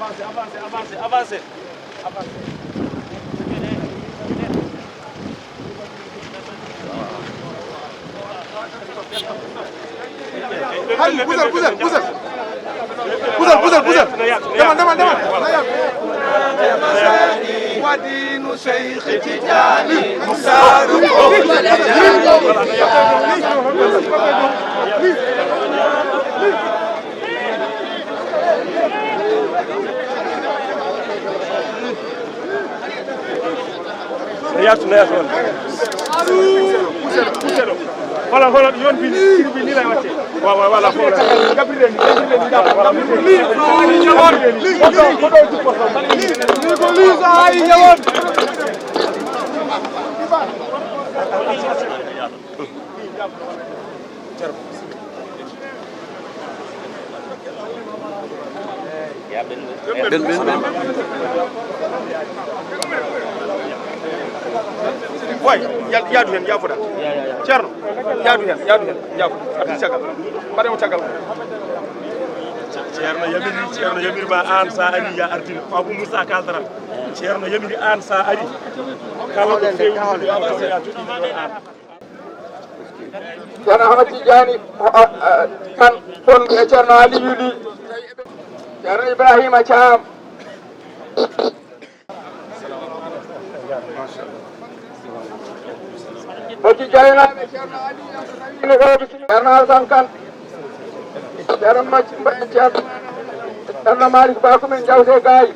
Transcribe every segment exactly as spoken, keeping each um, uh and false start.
Avancez, avancez, avancez, avancez. Hay, pusal, pusal, pusal. Pusal, pusal, pusal. Demal, demal, demal. Na yaatu. Wa diinu Cheikh Tidiane Moussa. Na yaatu, na yaatu on. Xoolal, xoolal, yoon bi, bi nii lay wàccee. Waaw, waaw, voilà, xoolal. Gabriel, Gabriel, Gabriel. Lii ko lii sa ay ñëwoon. Ɓen, ɓen, ɓen. Boy, ya-, yaadu heen, yaafuɗa. Ceerno, yaadu heen, yaadu heen, yaafuɗa. Artu caggal. Mbaɗe mo caggal. Ceerno yamiri, Ceerno yamiri ma aan sa ari ya artin. Abou Moussa Kaldara. Ceerno yamiri aan sa ari. Kala ko fewi, ya joɗɗinɗo aan. Ceerno Ahmad Tidiani, o, o, o, Kan, toon e Ceerno Aliyu Li, Ceerno Ibrahima Caam. Bokki Jaynaaɓe, Ceerno Aliyu, Ceerno Alasan Kan, Ceerno Macimba, Ceerno, Ceerno Malik Ba, ko men jawte gaay.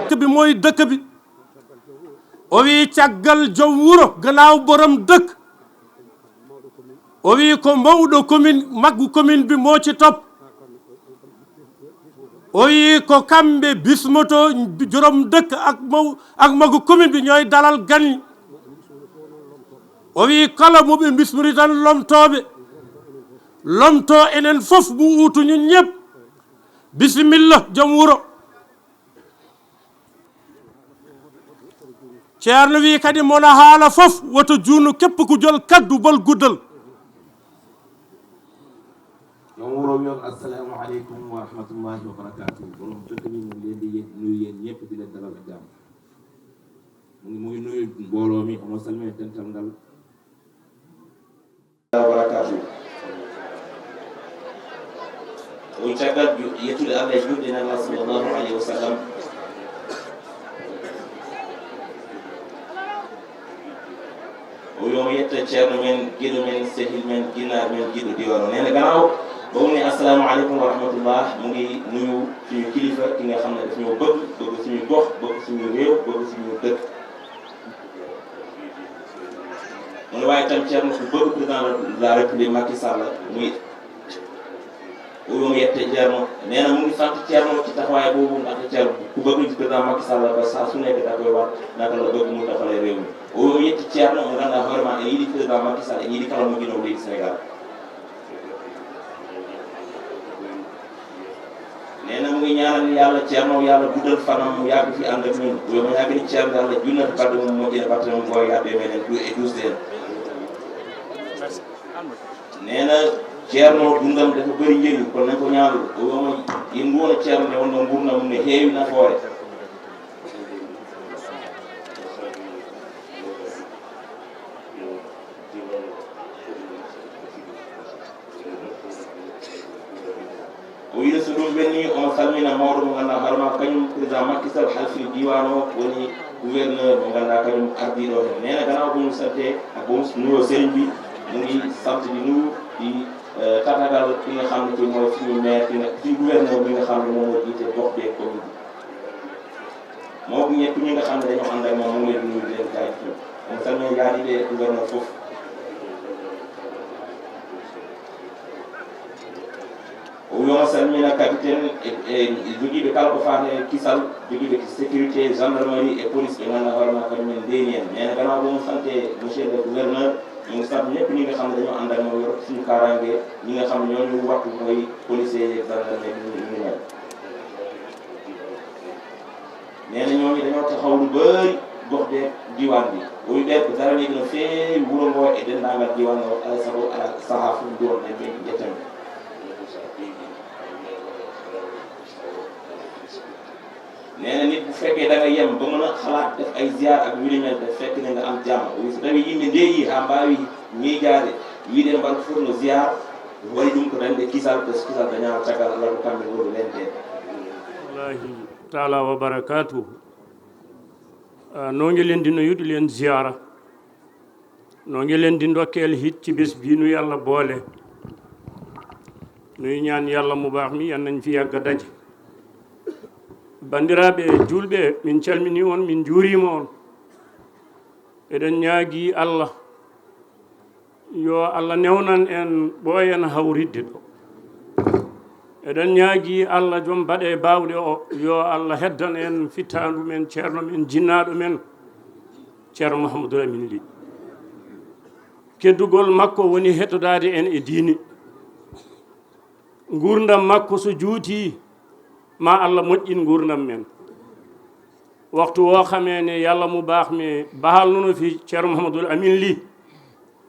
Dëkk bi mooy dëkk bi. O wi caggal joom wuro, gannaaw borom dëkk. O wi ko mawɗo commune, maggu commune bi moo ci topp. O wi ko kamɓe bismoto jorom dëkk ak maw-, ak maggu commune bi ñooy dalal gan yi. O wi kala mo ɓe bismori tan lomtooɓe. Lomto enen fof mu uutu ñun ñëpp. Bisimilla, joom wuro. Ceerno wi kadi mona haala fof, woto juunu keppu ko jol kaddu bol guddal. Joom wuro wi on, "Assalamu aleykum wa rahmatullahi wa barakatuh." Borom dëkk bi mu ngi leen di yéen, nuyu yéen ñëpp, di leen dalal ak jàmm. Mu ngi, mu ngi nuyu mbooloo mi, omo salmina dental ngal. Wa barakatuh. O caggal ju-, yettude Allah e juulde Nelaɗo sallallahu alayhi wa sallam. O wi omo yetta ceerno men, giɗo men, sehil men, jinnaar men, giɗo diwaan o. Nee na gannaaw ba mu ne assalaamu aleykum wa rahmatullah, mu ngi nuyu suñu kilifa, ki nga xam ne daf ñoo bëgg, bëgg suñu gox, bëgg suñu réew, bëgg suñu dëkk. Mu ne waaye tam Ceerno ku bëgg président de la République Macky Sall, muy o wi omo yetta Ceerno. Nee na mu ngi sant Ceerno ci taxawaay boobu, ndaxte Ceerno ku bëgg président Macky Sall ba saa su nekk da koy wax naka la bëgg mu doxalee réew mi. O wi omo yetti Ceerno mo ngannduɗaa hoore ma ene yiɗi président Macky Sall, ene yiɗi kala mo jinowo leydi Sénégal. Nee na mu ngi ñaanal Yàlla Ceerno, Yàlla guddal fanam, mu yàgg fi ànd ak ñun. Yo ma yàgg ni Ceerno, Yàlla junnata balɗe mum, moƴƴina batte mum, mboyo yaɓɓe meɗen du e duusde en. Nee na Ceerno dundam dafa bëri njëriñ, kon nañ ko ñaanal. O wiima yéen woon a Ceerno nde wonno ngurnam mum ne heewi nafoore. O wiɗo so ɗum ɓenni, omo salmina mawɗo mo ngannduɗaa hoore makko, kañum président Macky Sall halfii diiwaan o, woni gouverneur mo ngannduɗaa kañum ardiiɗo heen. Nee na gannaaw bo mu sante ak bo mu nuyoo sëriñ bi, mu ngi Di sant di nuyu di, eh, tatagal ki nga xam ne kii mooy suñu maire, ki nga, suñu gouverneur bi nga xam ne moom moo jiite gox beeg commune bi. Moo ngi ñëpp ñi nga xam ne dañoo ànd ak moom, mu ngi leen di nuyu, di leen jaajëfal. Moom sax ñoo yaa di dee gouverneur foofu. O wi'ama salmina capitaine e, e jogiiɓe kala ko faati e kisal, jogiiɓe sécurité, gendarmerie e police, ɓe ngannduɗaa hoore maa kadi min ndeeni en. Mais nag, gannaaw bo mo sante monsieur le gouverneur, min sant ñëpp ñi nga xam ne dañoo ànd ak moom yor suñu kaaraange, ñi nga xam ne ñoo ñu wattu mooy policier yeeg gendarmerie yi ñu mel. Nee na ñooñu dañoo taxaw lu bëri gox beeg diwaan bi. Wuyu beeg ko dara léegi na feewi wuro ngoo e denndaangal diwaan ngoo, alaa sago, alaa sahaa fof nduwon ɓe ɓe ƴetten. Nee na nit bu fekkee da nga yem ba mën a xalaat def ay ziar ak yu ni mel, da fekk ne nga am jàmm. Wuyu so tawi yimɓe ndeeyi haa mbaawi miijaade, wiide mbar fof no ziar, waɗi ɗum ko dañde kisal, ko kisal dañaama caggal Allah ko kamɓe ngoni rende. Wallahi taala wa barakatuh. Ah, noo ngi leen di nuyu, di leen ziyaara. Noo ngi leen di ndokkeel hit ci bés bii nu Yàlla boole. Nuy ñaan Yàlla mu baax mi, Yal nañ fi yàgg a daje. Banndiraaɓe juulɓe, min calminii on, min njuuriima on. Eɗen ñaagii Allah yo Allah newnan en ɓooyen hawridde ɗo. Eɗen ñaagii Allah joom baɗe baawɗe o, yo Allah heddan en fittaandu men, ceerno men, jinnaaɗo men, Ceerno Mouhamadou Lamine Ly. Keddugol makko woni hettodaade en e diine. Nguurndam makko so juutii, ma Allah moƴƴin nguurndam men. Waxtu woo xamee ne Yàlla mu baax mi baalnuno fi Ceerno Mouhamadou Lamine Ly,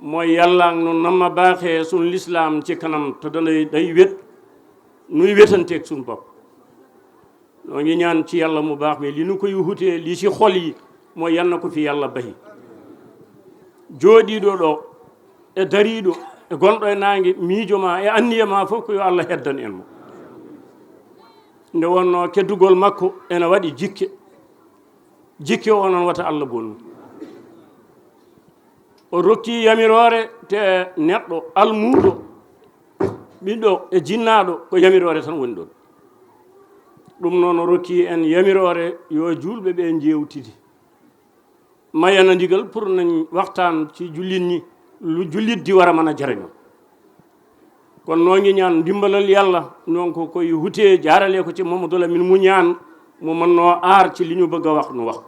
mooy Yàlla no namma baaxee sun lislaam ci kanam, te danay, day wét, nuy wétanteeg sun bopp. Noo ngi ñaan ci Yàlla mu baax mi, li nu koy wutee, li ci xol yi, mooy yan na ko fi Yàlla bahi. Jooɗiiɗo ɗo, e dariiɗo, e gonɗo e naange, miijo ma, e anniya ma fof ko yo Allah heddan en mo. Nde wonnoo keddugol makko ena waɗi jikke. Jikke o noon wata Allah bonnu. O rokki yamiroore te neɗɗo almuudo, ɓiɗɗo e jinnaaɗo, ko yamiroore tan woni ɗon. Ɗum noon o rokki en yamiroore yo juulɓe ɓe njeewtidi. Mayana ndigal pour nañ waxtaan ci jullit ñi, lu jullit di war a mën a jariñoo. Kon noo ngi ñaan ndimbalal Yàlla, noon ko koy hutee jaarale ko ci Mamadou Lamine mu ñaan, mu mën noo aar ci li ñu bëgg a wax, nu wax ko.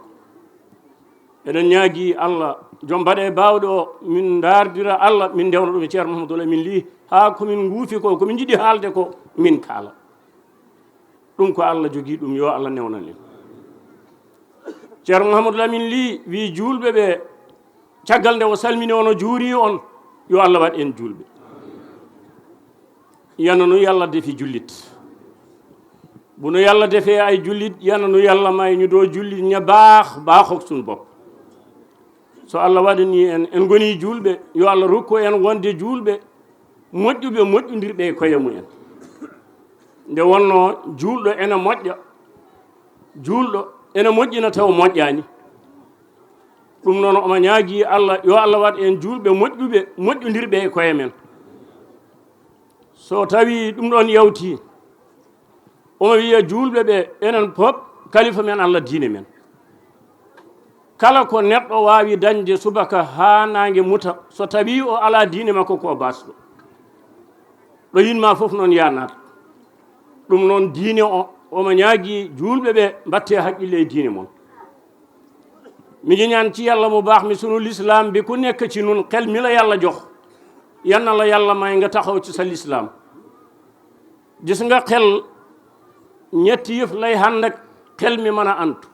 Eɗen ñaagi Allah, joom baɗe baawɗe o, min ndaardira Allah, min ndewna ɗum e Ceerno Mamadou Lamine Ly, haa ko min nguufi ko, ko min njiɗi haalde ko, min kaala. Ɗum ko Allah jogii ɗum, yo Allah newnan en. Ceerno Mouhamadou Lamine Ly wii juulɓe ɓe, caggal nde o salmini on, o juuri on, yo Allah waɗ en juulɓe. Yana nu Yàlla defi jullit. Bu nu Yàlla defee ay jullit, yana nu Yàlla may ñu doo jullit ña baax, baaxook suñu bopp. So Allah waɗanii en, en ngonii juulɓe, yo Allah rokku en wonde juulɓe moƴƴuɓe, moƴƴundirɓe e koye mumen. Nde wonnoo juulɗo ena moƴƴa, juulɗo ena moƴƴina tawa moƴƴaani. Ɗum noon, omo ñaagii Allah, yo Allah waɗ en juulɓe moƴƴuɓe, moƴƴundirɓe e koye men. So tawii ɗum ɗoon yawtii, omo wiya juulɓe ɓe, enen pop, kalifa men Allah, diine men. Kala ko neɗɗo waawi dañde subaka haa naange muta, so tawii o alaa diine makko, ko o baasɗo. Ɗo yiɗ maa fof noon yaanaat. Ɗum noon, diine o, omo ñaagii juulɓe ɓe, mbaɗtee haqqille e diine mon. Mi ngi ñaan ci Yàlla mu baax mi, sunu lislaam bi, ku nekk ci nun, xel mi la Yàlla jox, yan na la Yàlla may nga taxaw ci sa lislaam. Gis nga, xel, ñetti yëf lay ànd ak xel mi mën a antu.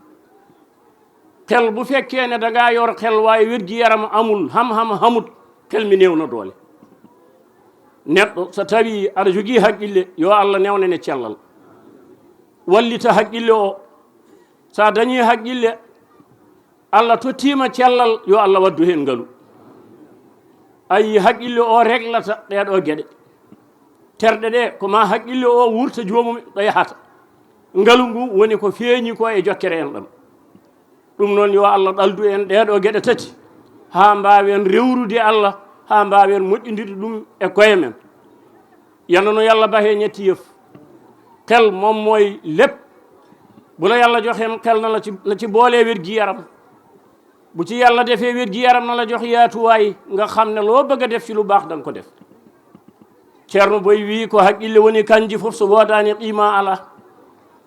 Xel, bu fekkee ne dangaa yor xel waaye wér-gi-yaram amul, xam-xam xamut, xel mi néew na doole. Neɗɗo, so tawii aɗa jogii haqqille, yo Allah newnan en cellal. Wallita haqqille o. So a dañii haqqille, Allah tottiima cellal, yo Allah waddu heen ngalu. Ayi, haqqille o reglata ɗee ɗoo geɗe. Terɗe ɗe, ko maa haqqille o wurta joomum ɗo yahata. Ngalu ngu woni ko feeñi ko e jokkere en ɗam. Ɗum noon, yo Allah ɗaldu en ɗee ɗoo geɗe tati, haa mbaawen rewrude Allah, haa mbaawen moƴƴondirde ɗum e koye men. Yal na nu Yàlla baxee ñetti yëf. Xel moom mooy lépp. Bu la Yàlla joxeem xel, na la ci, na ci boolee wér-gi-yaram. Bu ci Yàlla defee wér-gi-yaram, na la jox yaatuwaay, nga xam ne loo bëgg a def ci lu baax, danga ko def. Ceerno Boy wii ko haqqille woni kanji fof, so woodaani qiima alaa.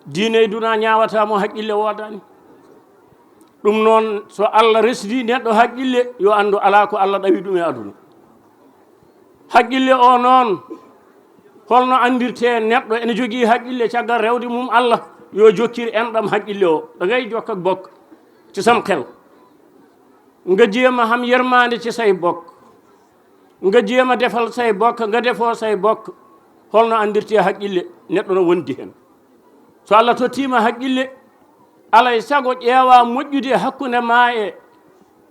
Diine e dunaa ñaawataa mo haqqille woodaani. Ɗum noon, so Allah resdi neɗɗo haqqille, yo anndu alaa ko Allah ɗawi ɗum e aduna. Haqqille o noon, holno anndirtee neɗɗo ene jogii haqqille caggal rewde mum Allah, yo jokkir enɗam haqqille o. Ɗo ngay jokka bokk ci sam xel. Nga jéem a xam yermaande ci say bokk. Nga jéem a defal say bokk, nga defoo say bokk. Holno anndirtee haqqille neɗɗo no wondi heen? So Allah tottiima haqqille, alay sago ƴeewa moƴƴude hakkunde ma e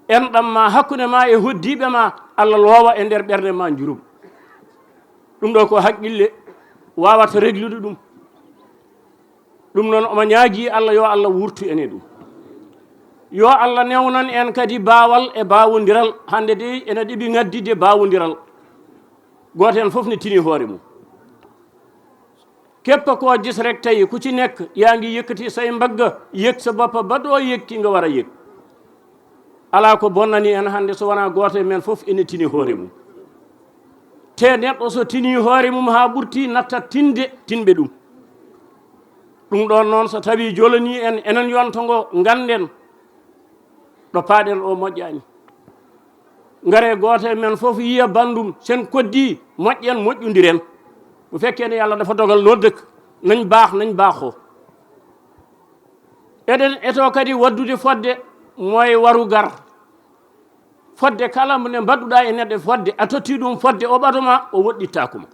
enɗam ma, hakkunde ma e hoddiiɓe ma, Allah loowa e nder ɓernde ma njurum. Ɗum ɗo ko haqqille waawata reglude ɗum. Ɗum noon, omo ñaagii Allah, yo Allah wuurtu en e ɗum. Yo Allah newnan en kadi baawal e baawondiral. Hannde de ene ɗeɓi ngaddidde baawondiral. Gooto heen fof ne tini hoore mum. Képp koo gis rek tey, ku ci nekk yaa ngi yëkkati say mbagg, yëg sa bopp ba doo yëg ki nga war a yëg. Alaa ko bonnani en hannde so wonaa gooto e men fof ene tini hoore mum. Te neɗɗo so tini hoore mum haa ɓurti, nattat tinde tinɓe ɗum. Ɗum ɗoon noon, so tawii jolanii en, enen yonto ngo, ngannden ɗo paaɗen o moƴƴaani. Ngare gooto e men fof yiya banndum, sen koddii, moƴƴen, moƴƴondiren. Bu fekkee ne Yàlla dafa dogal noo dëkk, nañ baax, nañ baaxoo. Eɗen etoo kadi waɗdude fodde, mooy warugar. Fodde kala mo ne mbaɗuɗaa e neɗɗo fodde, a totti ɗum fodde, o ɓado ma, o woɗɗittaako ma.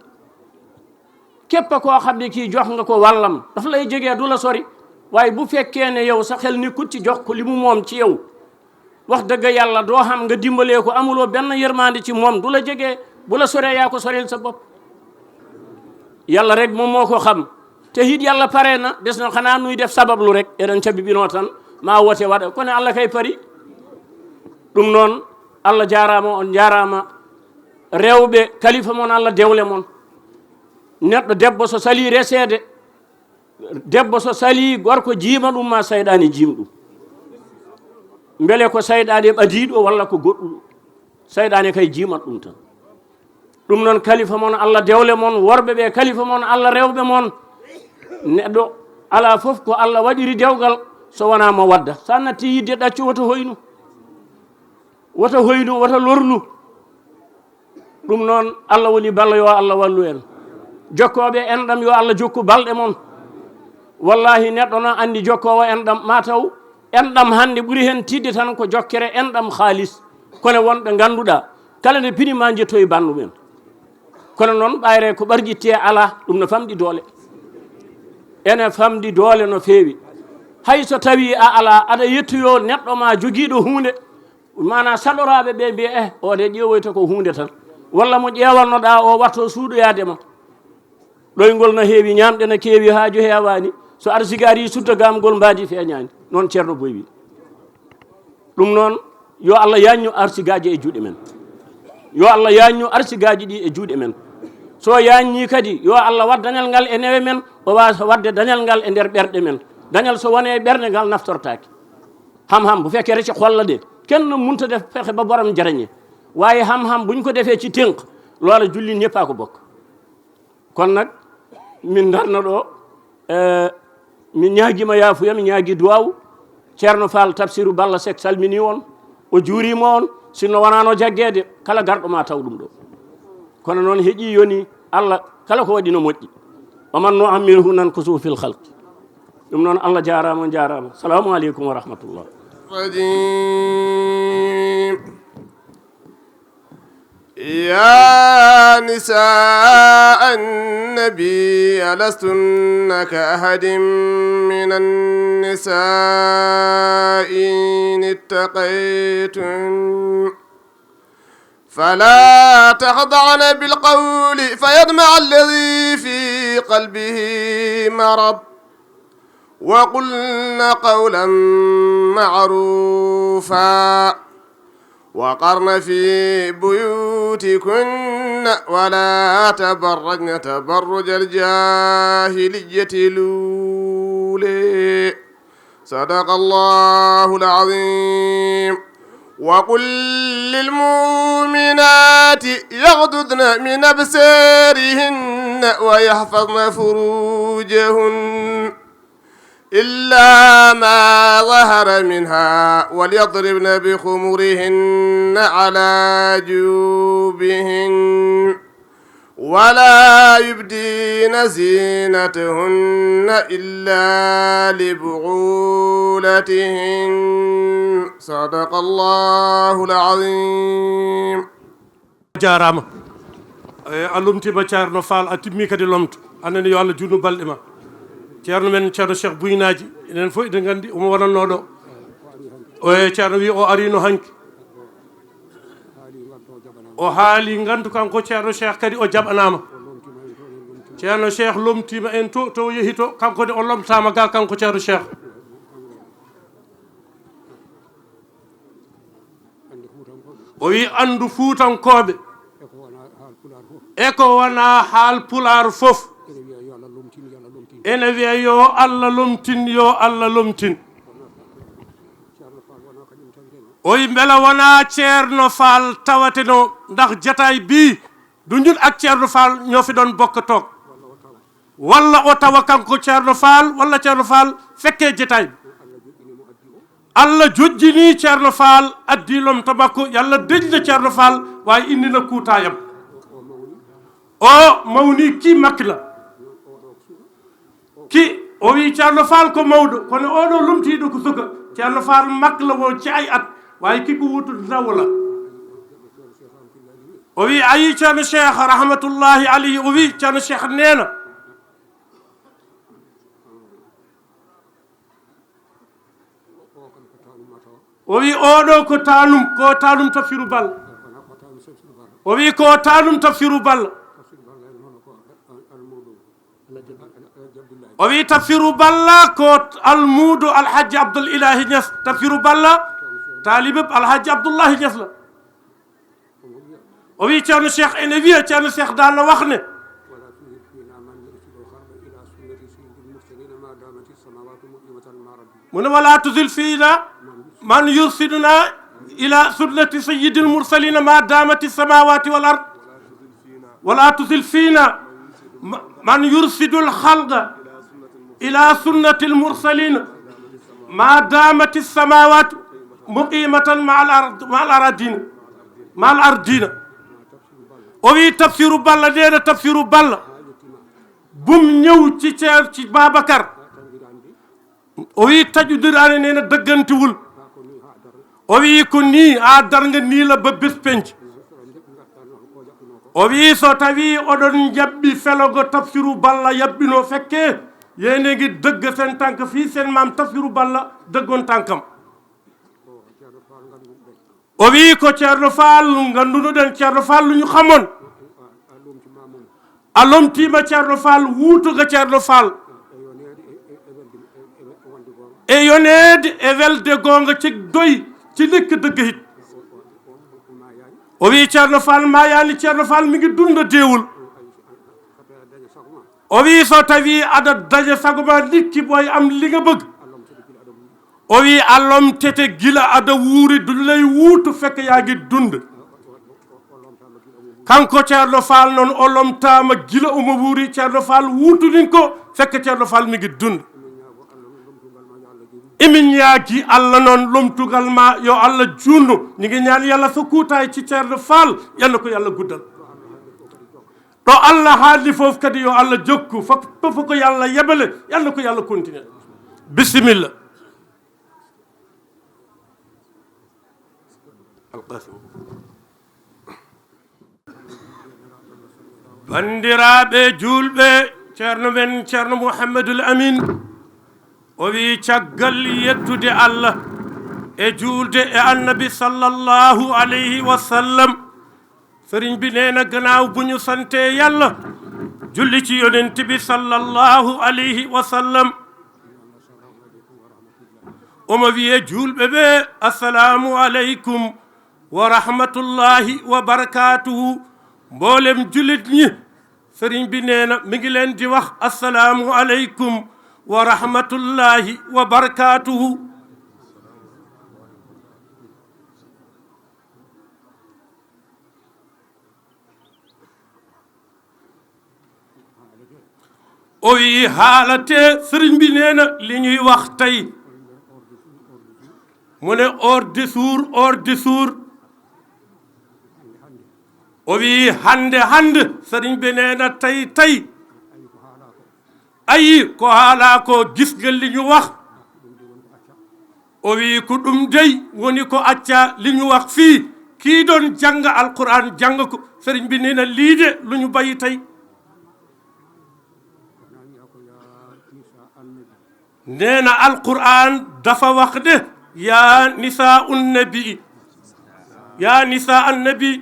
Képp koo xam ne kii jox nga ko wàllam, dafa lay jege, du la sori. Waaye bu fekkee ne yow sa xel nekkul ci jox ko li mu moom ci yow, wax dëgg Yàlla, doo xam nga dimbalee ko, amuloo benn yërmande ci moom, du la jege, bu la soree, yaa ko soreel sa bopp. Yàlla rek moom moo ko xam. Te it Yàlla pare na, des na xanaa nuy def sabablu rek. Eɗen cabi ɓinoo tan, maa woote waɗa. Kono Allah kay pari. Ɗum noon, Allah jaaraama, on njaaraama. Rewɓe, kalifa mon, Allah dewle mon. Neɗɗo debbo so salii reseede, debbo so salii gorko jiima ɗum, ma sayɗaani jiim ɗum. Mbele ko sayɗaani ɓadiiɗo walla ko goɗɗuɗo? Sayɗaani kay jiimat ɗum tan. Ɗum noon, kalifa mon, Allah dewle mon, worɓe ɓe, kalifa mon, Allah rewɓe mon. Neɗɗo alaa fof ko Allah waɗiri dewgal so wonaa mo wadda. So a natti yidde ɗaccu, woto hoynu. Woto hoynu, woto lorlu. Ɗum noon, Allah woni ballo, yo Allah wallu en. Jokkooɓe enɗam, yo Allah jokku balɗe mon. Wallaahi, neɗɗo no anndi jokkoowo enɗam, maa taw enɗam hannde ɓuri heen tiiɗde tan ko jokkere enɗam haalis. Kono wonɓe ngannduɗaa, kala nde pini ma njettoyi banndum en. Kono noon, ɓayre ko ɓarjitte alaa, ɗum no famɗi doole. Ene famɗi doole no feewi. Hay so tawii a alaa, aɗa yettoyoo neɗɗo ma jogiiɗo huunde, maanaa saɗoraaɓe ɓe mbiya, "Eh, o de ƴeewoyta ko huunde tan." Walla mo ƴeewannoɗaa o watto suuɗoyaade ma. Ɗoyngol no heewi, ñaamɗe no keewi, haaju heewaani. So arsigaari sutta gaamgol, mbaadi feeñaani. Noon Ceerno Boy wi. Ɗum noon, yo Allah yaañnu arsigaaji e juuɗe men. Yo Allah yaañnu arsigaaji ɗi e juuɗe men. So yaañnii kadi, yo Allah waɗ dañal ngal e newe men, o waasa waɗde dañal ngal e nder ɓerɗe men. Dañal so wonii e ɓernde ngal naftortaake. Xam-xam, bu fekkee rek ci xol la de, kenn mënut a def fexe ba borom jariñe. Waaye xam-xam, buñ ko defee ci tënk, loola jullit ñëpp a ko bokk. Kono nag, min ndarno ɗo, eh, min ñaagiima yaafuya, min ñaagii duwaaw. Ceerno Faal Tafsiru Balla Sek salminii on, o juuriima on, sinno wonaano jaggeede, kala garɗo ma taw ɗum ɗo. Kono noon heƴii yoni Allah, kala ko waɗi no moƴƴi. Wa man nu'ammirhu nankusuhu fil khalqi. Ɗum noon, Allah jaaraama, on jaaraama. Salaamu aleykum wa rahmatullah. الرجيم. يا نساء النبي لستن كأحد من النساء إن اتقيتن فلا تخضعن بالقول فيطمع الذي في قلبه مرض وقلن قولا معروفا وقرن في بيوتكن ولا تبرجن تبرج الجاهلية الأولى. صدق الله العظيم. وقل للمؤمنات يغضضن من أبصارهن ويحفظن فروجهن إلا ما ظهر منها وليضربن بخمرهن على جيوبهن ولا يبدين زينتهن إلا لبعولتهن. صدق الله العظيم. Jaaraama. E, a lomtiima Ceerno Faal, a timmi kadi lomto. A nani, yo Allah juutnu balɗe ma. Ceerno men Ceerno Cheikh Buynaaji, enen fof eɗen nganndi omo wonannoo ɗo. O e Ceerno wi o ariino hanki. O haali ngantu kanko Ceerno Cheikh kadi o jaɓanaama. Ceerno Cheikh lomtiima en to, to yehi to, kanko de o lomtaama ga kanko Ceerno Cheikh. O wi anndu Fuutankooɓe e ko wonaa haal Pulaar fof. Ene wiya yo Allah lomtin, yo Allah lomtin. O wi mbela wonaa Ceerno Faal tawateno, ndax jataay bi du ñun ak Ceerno Faal ñoo fi doon bokk toog. Walla o tawa kanko Ceerno Faal, walla Ceerno Faal fekke jataay bi. Allah joƴƴini Ceerno Faal, addi lomto makko, yo Allah deƴna Ceerno Faal, waaye indi na kuutaayam. O mawni ki makla. Ki, o wi Ceerno Faal ko mawɗo, kono oɗo lomtiiɗo ko suka. Ceerno Faal makla wo ci ay at, waaye ki ko wutu nawla. O wi ayi Ceerno Cheikh rahmatullahi alayhi, o wi Ceerno Cheikh neena. O wi oɗo ko tanum, ko tanum Tafsiru Balla. O wi ko tanum Tafsiru Balla. O wi Tafsiru Balla ko almuudo Alhaji Abdul Ilahi Ñas. Tafsiru Balla taalibeb Alhaji Abdullahi Ñas la. O wi Ceerno Cheikh ene wiya, Ceerno Cheikh daan na wax ne, mu ne, wala tusil fiina man yursiduna ila sunnati sayyidil mursalina ma damati samawati wal ard. Wala tusil fiina ma- man yursidul xalqa ila sunnatil mursalina ma damati samawati muqimatan ma al ard, ma al ardina, ma al ardina. O wi Tafsiru Balla, neena Tafsiru Balla, bum ñëw ci Ceer ci Babacar. O wi taƴudiraani, neena dëggantiwul. O wi ko nii haa darnga nii la ba bés penc. O wi so tawi oɗon jaɓɓi felogo Tafsiru Balla yaɓɓino fekke, yéen a ngi dëgg seen tànk fii seen maam Tafsiru Balla dëggoon tànkam. O wi ko Ceerno Faal nganduno ɗen, Ceerno Faal lu ñu xamoon. A lomtiima Ceerno Faal, wuutuga Ceerno Faal. E yoneede e welde goonga ci doy ci lekk dëgg hit. O wi Ceerno Faal maayaani, Ceerno Faal mi ngi dunda deewul. O wi so tawi aɗa daña sago ma likki boy am li nga bëgg. O wi a lomtete gila aɗa wuuri, duñ lay wuutu fekk yaa ngi dund. Kanko Ceerno Faal noon o lomtaama gila omo wuuri, Ceerno Faal wuutunin ko fekk Ceerno Faal mi ngi dund. Imin ñaagi Allah noon lomtugal ma yo Allah juunno. Ñu ngi ñaan Yàlla sa kuutaay ci Ceerno Faal, yal na ko Yàlla guddal. Ɗo Allah haalni fof kadi yo Allah jokku, fof fof ko Yàlla yebale, yal na ko Yàlla continue. Bisimilla. Alqasim. Banndiraaɓe juulɓe, Ceerno men Ceerno Mouhamadul Amin, o wi caggal yettude Allah e juulde e Annabi sallallahu alayhi wa sallam, Sëriñ bi nee na gannaaw bu ñu sante Yàlla, julli ci Yonent bi sallallahu alayhi wa sallam, omo wiye juulɓe ɓe, assalaamu aleykum wa rahmatullahi wa barakaatuhu. Mboolem jullit ñi, sëriñ bi nee na mi ngi leen di wax asalaamu aleykum wa rahmatullahi wa barakaatuhu. O wi haalate, sëriñ bi nee na li ñuy wax tey, mu ne ordre du jour, ordre du jour. O wi hande, hande, sëriñ bi nee na tey, tey. Ayi, ko haalaa ko, gis nga li ñu wax. O wi ko ɗum dey woni ko acca li ñu wax fii. Kii doon jàng Alquraan, jàng ko, sëriñ bi nee na lii de lu ñu bàyyi tey. Nee na Alquraan dafa wax de, yaa nisaa un nabi, yaa nisaa an nabi.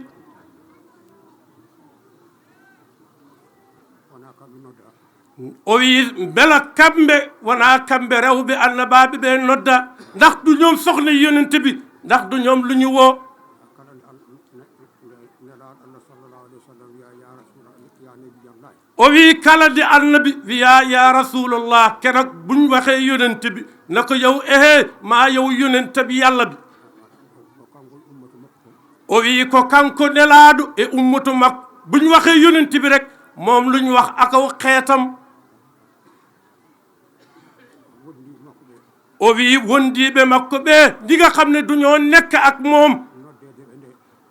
O wi mbela kamɓe wonaa kamɓe rewɓe annabaaɓe ɓe nodda? Ndax du ñoom soxna yonent bi? Ndax du ñoom lu ñu woo? O wi kala de annabi wiya ya rasulallah, keroog buñ waxee yonent bi na ko yow, ehe, maa yow yonent bi Yàlla bi. O wi ko kanko nelaaɗo e ummatu makko. Buñ waxee yonent bi rek, moom luñ wax ak aw xeetam. O wi wondiiɓe makko ɓe, ñi nga xam ne duñoo nekk ak moom.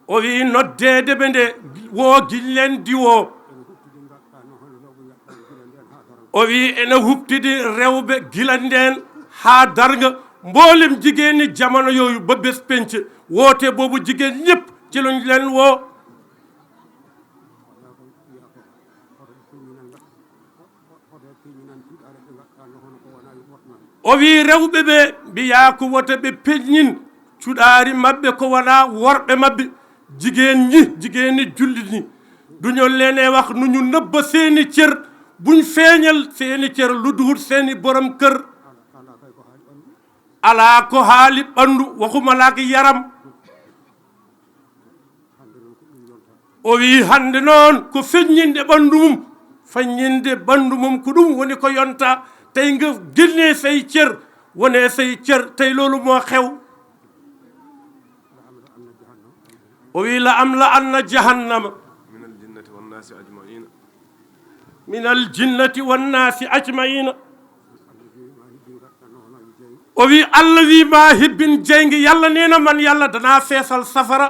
O wi noddeede ɓe nde, woo giñ leen di woo. O wi ene huɓtidi rewɓe gila ndeen haa darnga. Mboolem jigéeni jamono yooyu ba bés penc, woote boobu jigéen ñépp ci luñ leen woo. O wi rewɓe ɓe mbiyaa ko wota ɓe peññin cuɗaari maɓɓe ko wonaa worɓe maɓɓe. Jigéen ñi, jigéeni jullit ñi, duñu leen wax nu ñu nëbba seeni cër, buñ feeñal seeni cër lu duhut seeni borom kër. Alaa ko haali ɓanndu, waxuma laak yaram. O wi hannde noon ko feññinde ɓanndu mum. Feññinde ɓanndu mum ko ɗum woni ko yonta. Tey nga génnee say cër, wonee say cër, tey loolu moo xew. O wi la am la anna jahannama. Min al jinnati wan naasi ajmaina. Min al jinnati wan naasi ajmaina. O wi Allah wi ma hibbin jeynge, Yàlla nee na man Yàlla danaa feesal safara.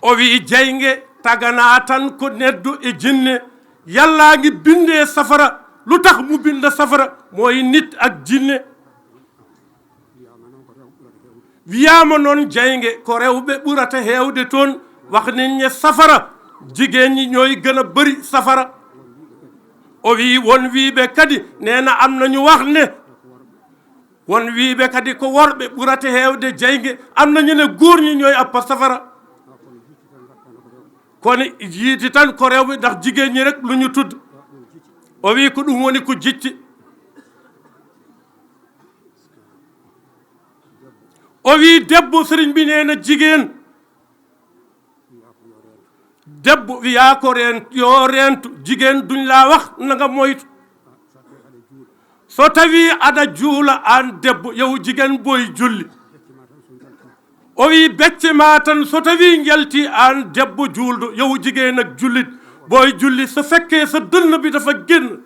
O wi jeynge taganaa tan ko neddo e jinne. Yàllaa ngi bindee safara. Lu tax mu bind safara? Mooy nit ak jinne. Wiyaama noon jeynge ko rewɓe ɓurata heewde toon. Wax nañ ne safara jigéen ñi ñooy gën a bari safara. O wi won wiiɓe kadi nee na am nañu wax ne won wiiɓe kadi ko worɓe ɓurata heewde jeynge, am nañu ne góor ñi ñooy appa safara. Kono yiiti tan ko rewɓe, ndax jigéen ñi rek lu ñu tudd. O wi ko ɗum woni ko jicci. O wi debbo, sëriñ bi nee na jigéen. Debbo wiyaa ko reen, yoo reentu, jigéen duñ laa wax na nga moytu. So tawi aɗa juula aan debbo, yow jigéen boy julli. O wi becce ma tan so tawi njalti aan debbo juulɗo, yow jigéen ak jullit, boy julli so fekkee sa dënn bi dafa génn.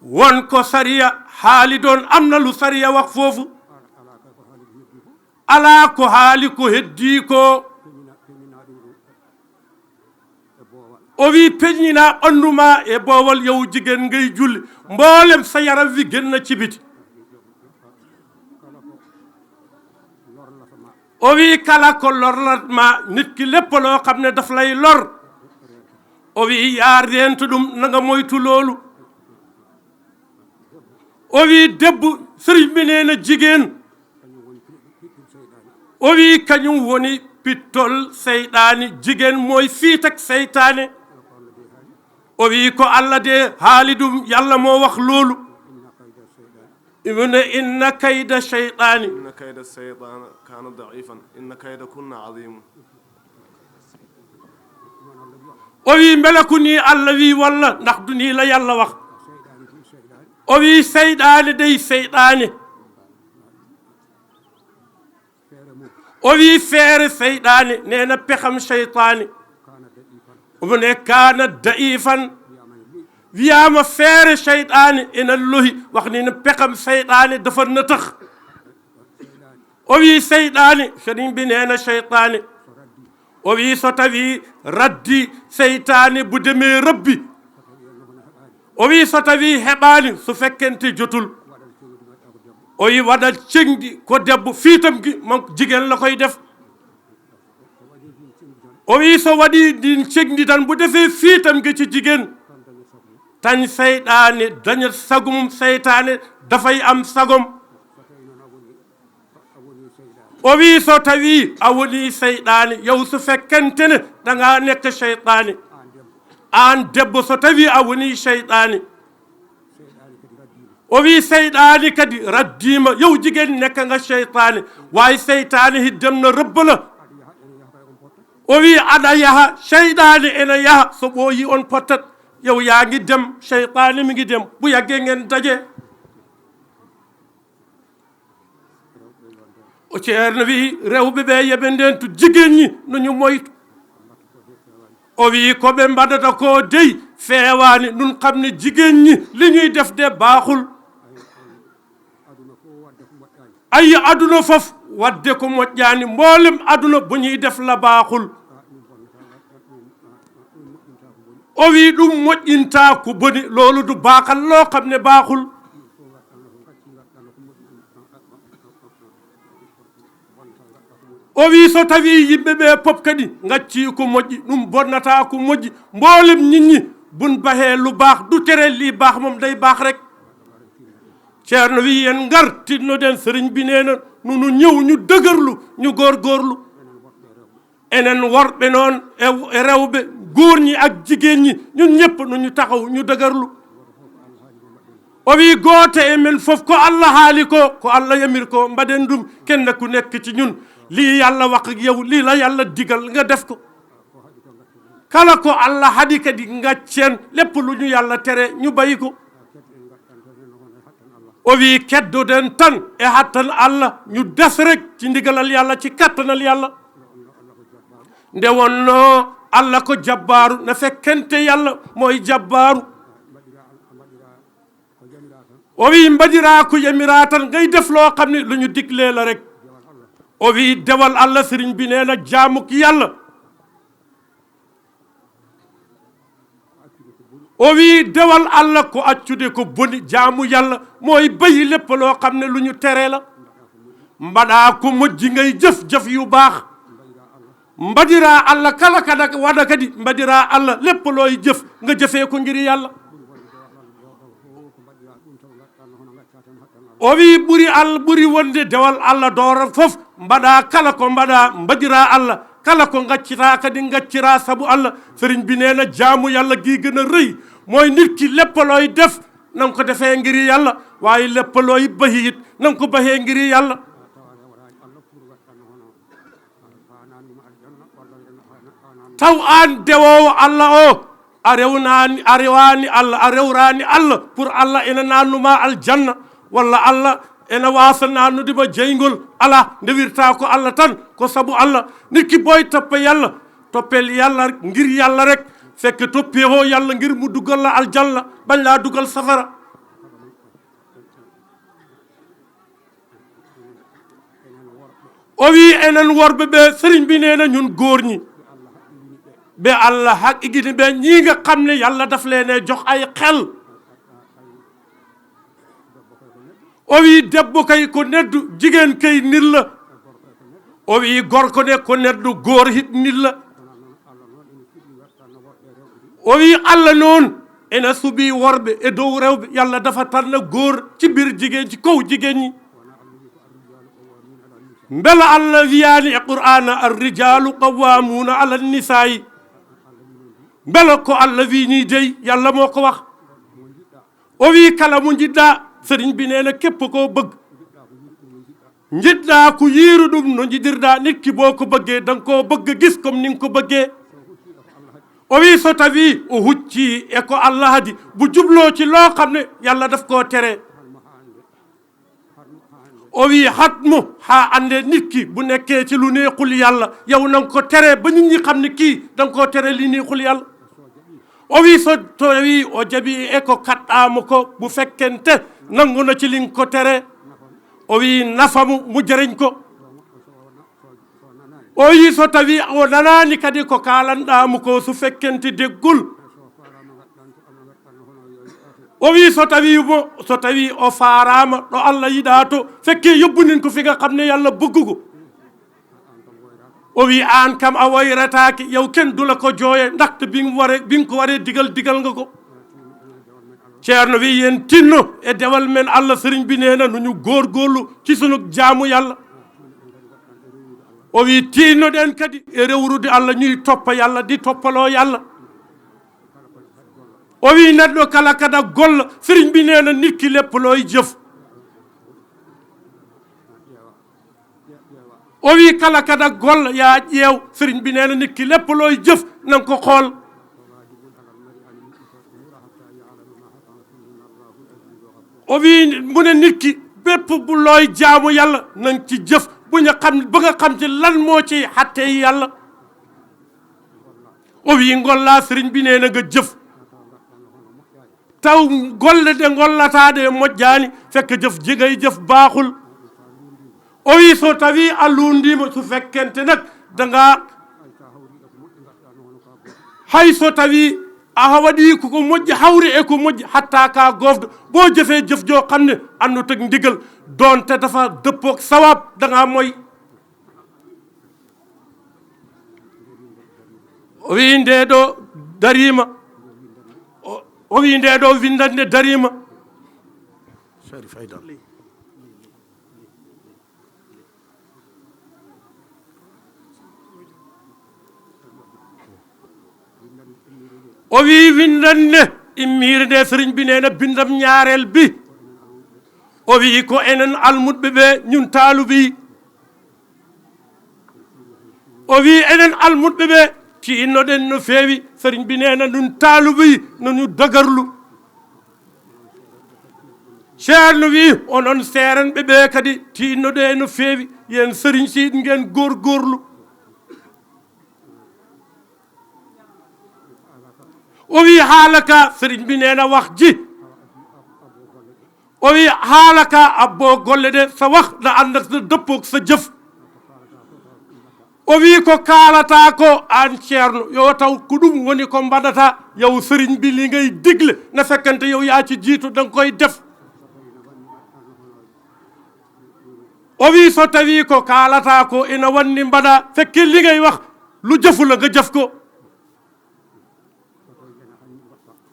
Won ko sariya haali doon, am na lu sariya wax foofu. Alaa ko haali ko heddii ko. O wi peññinaa ɓanndu ma e boowal, yow jigéen ngay julli, mboolem sa yaram wi génn ci biti. O wi kala ko lornat ma nit ki, lépp loo xam ne daf lay lor, o wi yaa reentu ɗum, na nga moytu loolu. O wi debbo, sëriñ bi nee na jigéen. O wi kañum woni pittol seyɗaani. Jigéen mooy fiit ak seytaane. O wi ko Allah de haali ɗum, Yàlla moo wax loolu. Imo ne, inna kayda shaytani. إن كيد الشيطان كان ضعيفا. إن كيدكن عظيم. O wi, mbele ko ni Allah wi walla? Ndax du ni la Yàlla wax? O wi, seyɗaane dey seyɗaane. O wi, feere seyɗaane, nee na pexam seytaane. Omo ne, kaana da'ifan. Wiyaama feere seytaane ena lohi, wax ni ne pexam seytaane dafa nëtëx. O wi, seytaane, sëriñ bi nee na seytaane. O wi, so tawi raddi seytaane bu demee rëbbi. O wi, so tawi heɓaani, su fekkente jotul. O wi, waɗal ceŋdi ko debbo, fiitam gi moom jigéen la koy def. O wi, so waɗi ndin ceŋdi tan, bu defee fiitam gi ci jigéen, tan seytaane dañat sago mum, seytaane dafay am sagom. O wi, so tawi a woni seytaane, yow su fekkente ne da ngaa nekk seytaane, aan debbo, so tawi a woni seytaane, o wi, seytaane kadi raddiima, yow jigéen nekk nga seytaane, waaye seytaane hi dem na rëbb la. O wi, aɗa yaha, seytaane ena yaha, so ɓooyi on pottat, yow yaa ngi dem, seytaane mi ngi dem, bu yàggee ngeen daje. O Ceerno wi, rewɓe ɓe yeɓe ndentu, jigéen ñi no ñu moytu. O wi, ko ɓe mbaɗata ko dey feewaani, nun xam ne jigéen ñi li ñuy def de baaxul. Ayi, aduna fof waɗde ko moƴƴaani, mboolem aduna bu ñuy def la baaxul. O wi, ɗum moƴƴintaa ko boni, loolu du baaxal loo xam ne baaxul. O wi, so tawi yimɓe ɓe pop kadi ngaccii ko moƴƴi, ɗum bonnataa ko moƴƴi. Mboolem nit ñi bun baxee lu baax, du tere lii baax moom day baax rek. Ceerno wi, en ngar tinnoɗen, sëriñ bi nee na nu, nu ñëw, ñu dëgërlu, ñu góorgóorlu. Enen worɓe noon e, e rewɓe, góor ñi ak jigéen ñi, ñun ñépp nu ñu taxaw, ñu dëgërlu. O wi, gooto e men fof ko Allah haali ko, ko Allah yamir ko, mbaɗen ɗum, kenn ku nekk ci ñun. Lii Yàlla wax ak yow, lii la Yàlla digal, nga def ko. Kala ko Allah haɗi kadi, ngaccen, lépp lu ñu Yàlla tere, ñu bàyyi ko. O wi, keddoɗen tan e hattan Allah, ñu des rek ci ndigalal Yàlla, ci kattanal Yàlla. Nde wonnoo Allah ko jabbaaru, na fekkente Yàlla mooy jabbaaru. O wi, mbaɗiraa ko yamiraa tan, ngay def loo xam ne lu ñu diglee la rek. O wi, dewal Allah, sëriñ bi nee na jaamuk Yàlla. O wi, dewal Allah ko accude ko boni, jaamu Yàlla mooy bàyyi lépp loo xam ne lu ñu tere la. Mbaɗaa ko moƴƴi, ngay jëf jëf yu baax. Mbaɗiraa Allah kala kana waɗa kadi, mbaɗiraa Allah lépp looy jëf, nga jëfee ko ngir Yàlla. O wi, ɓuri Al-, ɓuri wonde dewal Allah doora fof, mbaɗaa kala ko mbaɗaa, mbaɗiraa Allah, kala ko ngaccitaa kadi ngacciraa sabu Allah. Sëriñ bi nee na jaamu Yàlla gi gën a rëy mooy nit ki lépp looy def, nan ko defee ngir Yàlla, waaye lépp looy baxi it, nan ko baxee ngir Yàlla. Taw aan dewoowo Allah o, a rewnaani, a rewaani Allah, a rewraani Allah pour Allah ena naatnu ma aljanna, walla Allah ena waasa naatnude ma jeyngol. Alaa, ndewirtaa ko Allah tan, ko sabu Allah. Nit ki booy toppe Yàlla, toppel Yàlla ngir Yàlla rek. Fekke toppee hoo Yàlla ngir mu dugal la aljanna, bañ laa dugal safara. O wi, enen worɓe ɓe, sëriñ bi nee na ñun góor ñi, ɓe Allah haqqini ɓe, ñi nga xam ne Yàlla daf leen a jox ay xel. O wi, debbo kay ko neddu, jigéen kay nit la. O wi, gorko ne ko neddu, góor hit nit la. O wi, Allah noon ena suɓi worɓe e dow rewɓe. Yàlla dafa tànn góor ci biir jigéen, ci kaw jigéen ñi. Mbela Allah wiyaani e Qur'aana, "Ar-rijaalu qawwaamuuna ala nisaa'i"? Mbela ko Allah wi nii dey, Yàlla moo ko wax. O wi, kala mo njiɗɗaa, Sëriñ bi nee na képp koo bëgg, njiɗɗaa ku yiiru ɗum no njiɗirɗaa nit ki, boo ko bëggee danga koo bëgg gis comme ni nga ko bëggee. O wi so tawii o huccii e ko Allah hadi, bu jubloo ci loo xam ne Yàlla daf koo tere. O wi xat mu xaa àndee nit ki bu nekkee ci lu neexul Yàlla, yow na nga ko tere ba nit ñi xam ne kii danga koo tere li neexul Yàlla. O wi so tawii o jaɓi e ko kaɗɗaa mo ko, bu fekkente nangu na ci li nga ko tere, o wi nafa mu mu jëriñ ko. O wi so tawii o nanaani kadi ko kaalanɗaa mo ko, su fekkente déggul. O wi so tawii mo, so tawii o faaraama ɗo Allah yiɗaa to, fekkee yóbbu nen ko fi nga xam ne Yàlla bëggu ko. O wi aan kam a woyrataake, yow kenn du la ko jooye, ndaxte bi nga waree, bi nga ko waree digal, digal nga ko. Ceerno wi yéen tinno e dewal men Allah, sëriñ bi nee na nu ñu góorgóorlu ci sunu jaamu Yàlla. O wi tiinno ɗen kadi e rewrude Allah, ñuy toppa Yàlla, di toppaloo Yàlla. O wi neɗɗo kala kada golla, sëriñ bi nee na nit ki lépp looy jëf. O wi kala kada golla yaa ƴeew, sëriñ bi nee na nit ki lépp looy jëf na nga ko xool. O wi mu ne nit ki bépp bu looy jaamu Yàlla na nga ci jëf bu ñu xam, ba nga xam ci lan moo ci xattee Yàlla. O wi ngollaa, sëriñ bi nee na nga jëf. Taw golle ɗe ngollataa ɗe moƴƴaani, fekk jëf ji ngay jëf baaxul. O wi so tawii a luundiima, su fekkente nag dangaa, hay so tawii a waɗii ko, ko moƴƴi, hawri e ko moƴƴi, hatta ka goofdo, boo jëfee jëf joo xam ne àndut ak ndigal, doonte dafa dëppook sawaab, dangaa moy. O wi ndee ɗo dariima. O, o wi ndee ɗo winndannde dariima. Sharif Aidara. O wi winndannde immiire nde, sëriñ bi nee na bindam ñaareel bi. O wi ko enen almuɓɓe ɓe, ñun taaluɓe yi. O wi enen almuɓɓe ɓe, tiinnoɗen no feewi. Sëriñ bi nee na nun taaluɓe yi, no ñu dagarlu. Ceerno wi onon seerenɓe ɓe kadi tiinnoɗe no feewi, yéen sëriñ si ngeen góorgóorlu. O wi haala ka, sëriñ bi nee na wax ji. O wi haala ka, abboo golle ɗe, sa wax na ànd ak sa dëppook sa jëf. O wi ko kaalataa ko aan ceerno, yo taw ko ɗum woni ko mbaɗataa. Yow sëriñ bi, li ngay digle na fekkante yow yaa ci jiitu, danga koy def. O wi so tawii ko kaalataa ko ina wanni mbaɗaa, fekke li ngay wax lu jëfu la, nga jëf ko.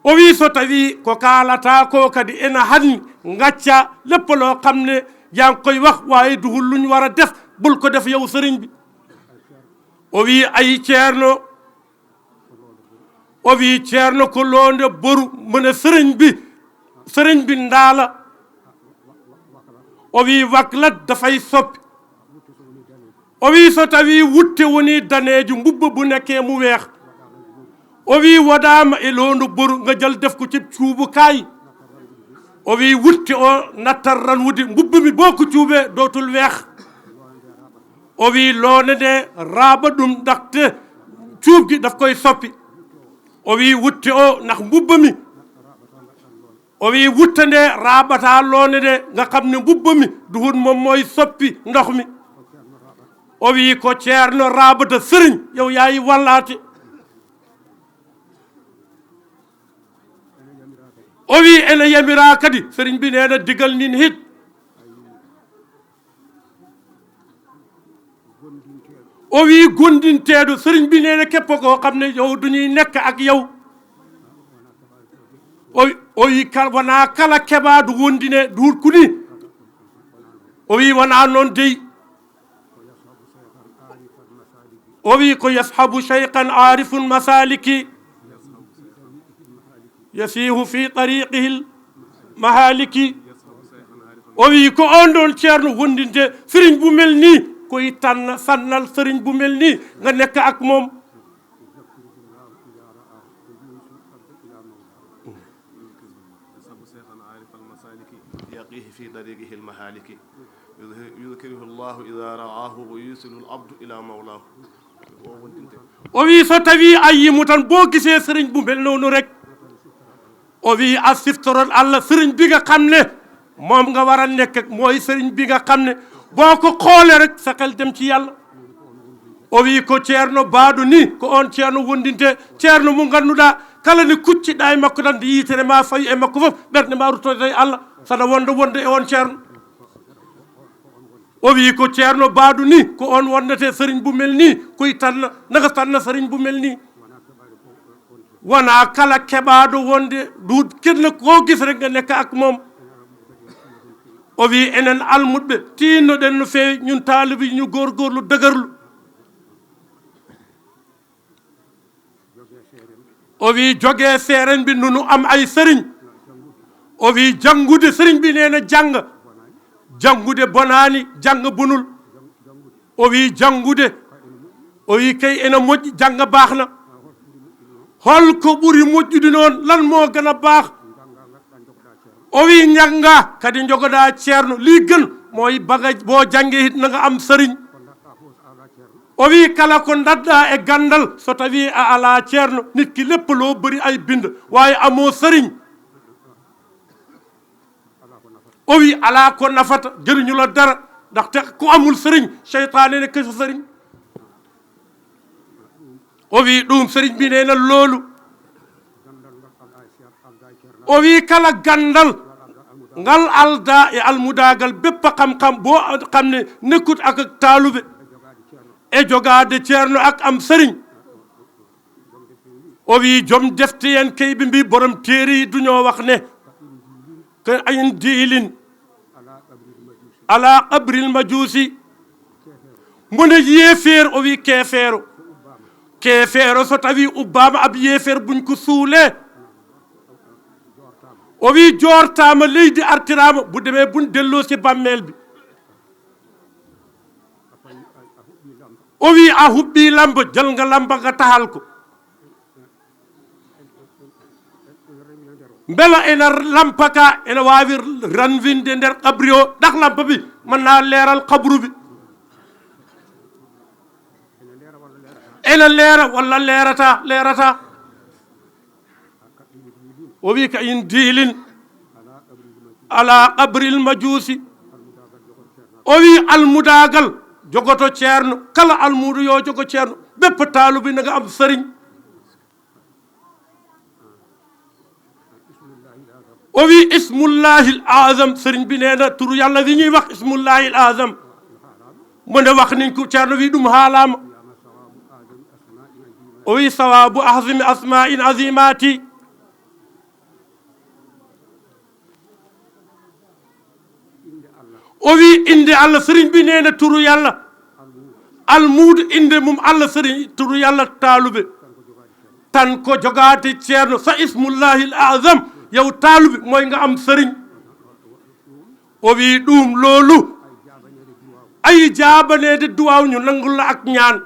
O wi so tawii ko kaalataa ko kadi ina hanni, ngacca lépp loo xam ne yaa ngi koy wax, waaye duhul lu ñu war a def, bul ko def yow sëriñ bi. O wi ay ceerno, o wi ceerno ko loonde boru, mu ne sëriñ bi, sëriñ bi ndaala. O wi waklat dafay soppi. O wi so tawii wutte woni daneejo, mbubba bu nekkee mu weex. O wi wodaama e loondu boru, nga jël def ko ci cuubukaay. O wi wutte o nattal ran wudi mbubba mi boo ko cuubee dootul weex. O wi loonde nde raaɓa ɗum, ndaxte cuub gi daf koy soppi. O wi wutte o ndax mbubba mi. O wi wutte nde raaɓataa loonde nde, nga xam ne mbubba mi duhut moom mooy soppi ndox mi. O wi ko ceerno raaɓata sëriñ, yow yaayi wallaate. O wi ene yamiraa kadi, sëriñ bi nee na digal nin hit. O wi gondinteeɗo, sëriñ bi nee na képp koo xam ne yow du ñuy nekk ak yow. O, o wi kal-, wonaa kala keɓaaɗo wondine duut ku ni. O wi wonaa noon dey. O wi ko yashabu shaykhan arifun masaliki. Yasihu fi tariqihil mahaliki. O wi ko on ɗon ceerno wondinde sëriñ bu mel nii, koy tànn, sànnal sëriñ bu mel nii nga nekk ak moom. يقيه في طريقه المهالك. يذكره الله إذا رعاه ويوصل العبد إلى مولاه. O wi so tawi a yi mu tan, boo gisee sëriñ bu mel noonu rek, o wi a siftoron Allah, sëriñ bi nga xam ne moom nga war a nekk ak, mooy sëriñ bi nga xam ne boo ko xoolee rek sa xel dem ci yàlla. O wi ko ceerno baaɗo ni, ko on ceerno wondinte, ceerno mo ngannduɗaa kala ni kucciɗaa e makko tan, nde yitere ma fawi e makko fof, ɓernde ma ruttoto e Allah, saɗa wonda wonde e on ceerno. O wi ko ceerno baaɗo ni, ko on wondete sëriñ bu mel nii, koy tànn, naka tànn sëriñ bu mel nii. Wonaa kala keɓaaɗo wonde du kenn koo gis rek nga nekk ak moom. O wi enen almuɓɓe, tiinnoɗen no feewi, ñun taalibe yi ñu góorgóorlu dëgërlu. O wi jógee seeren bi nu nu am ay sëriñ. O wi jàngude, sëriñ bi nee na jàng. Jàngude bonaani, jàng bunul. O wi jàngude, o wi kay ena moƴƴi, jàng baax na. Hol ko ɓuri moƴƴude noon, lan moo gën a baax? O wi njannga kadi njogoɗaa ceerno, lii gën mooy ba nga, boo jàngee it na nga am sëriñ. O wi kala ko ndaɗɗaa e ganndal, so tawii a alaa ceerno, nit ki lépp loo bëri ay bind, waaye amoo sëriñ. O wi alaa ko nafata, jëriñu la dara, ndaxte ku amul sëriñ, seytaane nekk sa sëriñ. O wi ɗum sëriñ bi nee na loolu. O wi kala ganndal ngal aldaa e almudaagal, bépp xam-xam boo xam ne nekkut ak ak taalube e jogaade ceerno ak am sëriñ. O wi jom defte yen kay ɓe mbi borom téere yi duñoo wax ne ko in diilin ala qabril majuusi. Mu ne yéeféer, o wi keefeero. Keefeero so tawi ubbaama ab yéeféer buñ ko suulee, o wi joortaama leydi artiraama, bu demee buñ delloo si bàmmeel bi. O wi a huɓɓi lamba, jël nga lamba nga taxal ko. Mbela ena lampa ka ena waawi ranwinde nder qabri o, ndax lampa bi mën naa leeral qabru bi? Ena leera walla leerata? Leerata. O wi ka in diilin ala qabril majuusi. O wi almudaagal jogoto ceerno, kala almuudo yo jogo ceerno, bépp taalubi na nga am sëriñ. O wi ismullahil azam, sëriñ bi nee na turu yàlla wi ñuy wax ismullahil azam. Mu ne wax niñ ko ceerno wi ɗum haalaama. O wi sawaabu ahzimi asma'in azimati. O wi innde Allah, sëriñ bi nee na turu yàlla. Almuudu innde mum Allah, sëriñ turu yàlla taalube. Tan ko jogaade ceerno sa ismullahil azam, yow taalube mooy nga am sëriñ. O wi ɗum loolu ay jaabaneede duwaaw, ñu nangul la ak ñaan.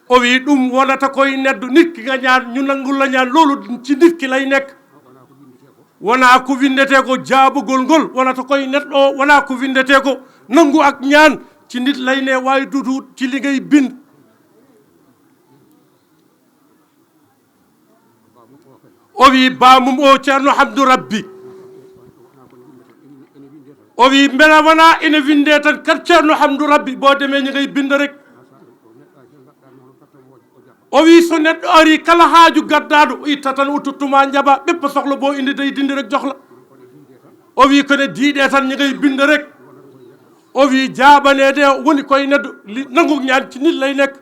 O wi ɗum wonata koy neddo, nit ki nga ñaan ñu nangul la ñaan, loolu ci nit ki lay nekk. Wonaa ko winndetee ko, jaabugol ngol wonata koy neɗɗo o, wonaa ko winndetee ko, nangu ak ñaan ci nit lay ne, waaye duutu ci li ngay bind. O wi baamum o ceerno Hamdu Rabbi. O wi mbela wonaa ene winndee tan kat ceerno Hamdu Rabbi, boo demee ñi ngay bind rek. O wi so neɗɗo ari kala haaju gaddaaɗo o itta tan o tottuma njaɓa, ɓeppa sohla boo inde dey dindi rek jox la. O wi ko ne diiɗe tan ñi ngay bind rek. O wi jaabaneede o woni koye neɗɗo li nangu ñaan ci nit lay nekk.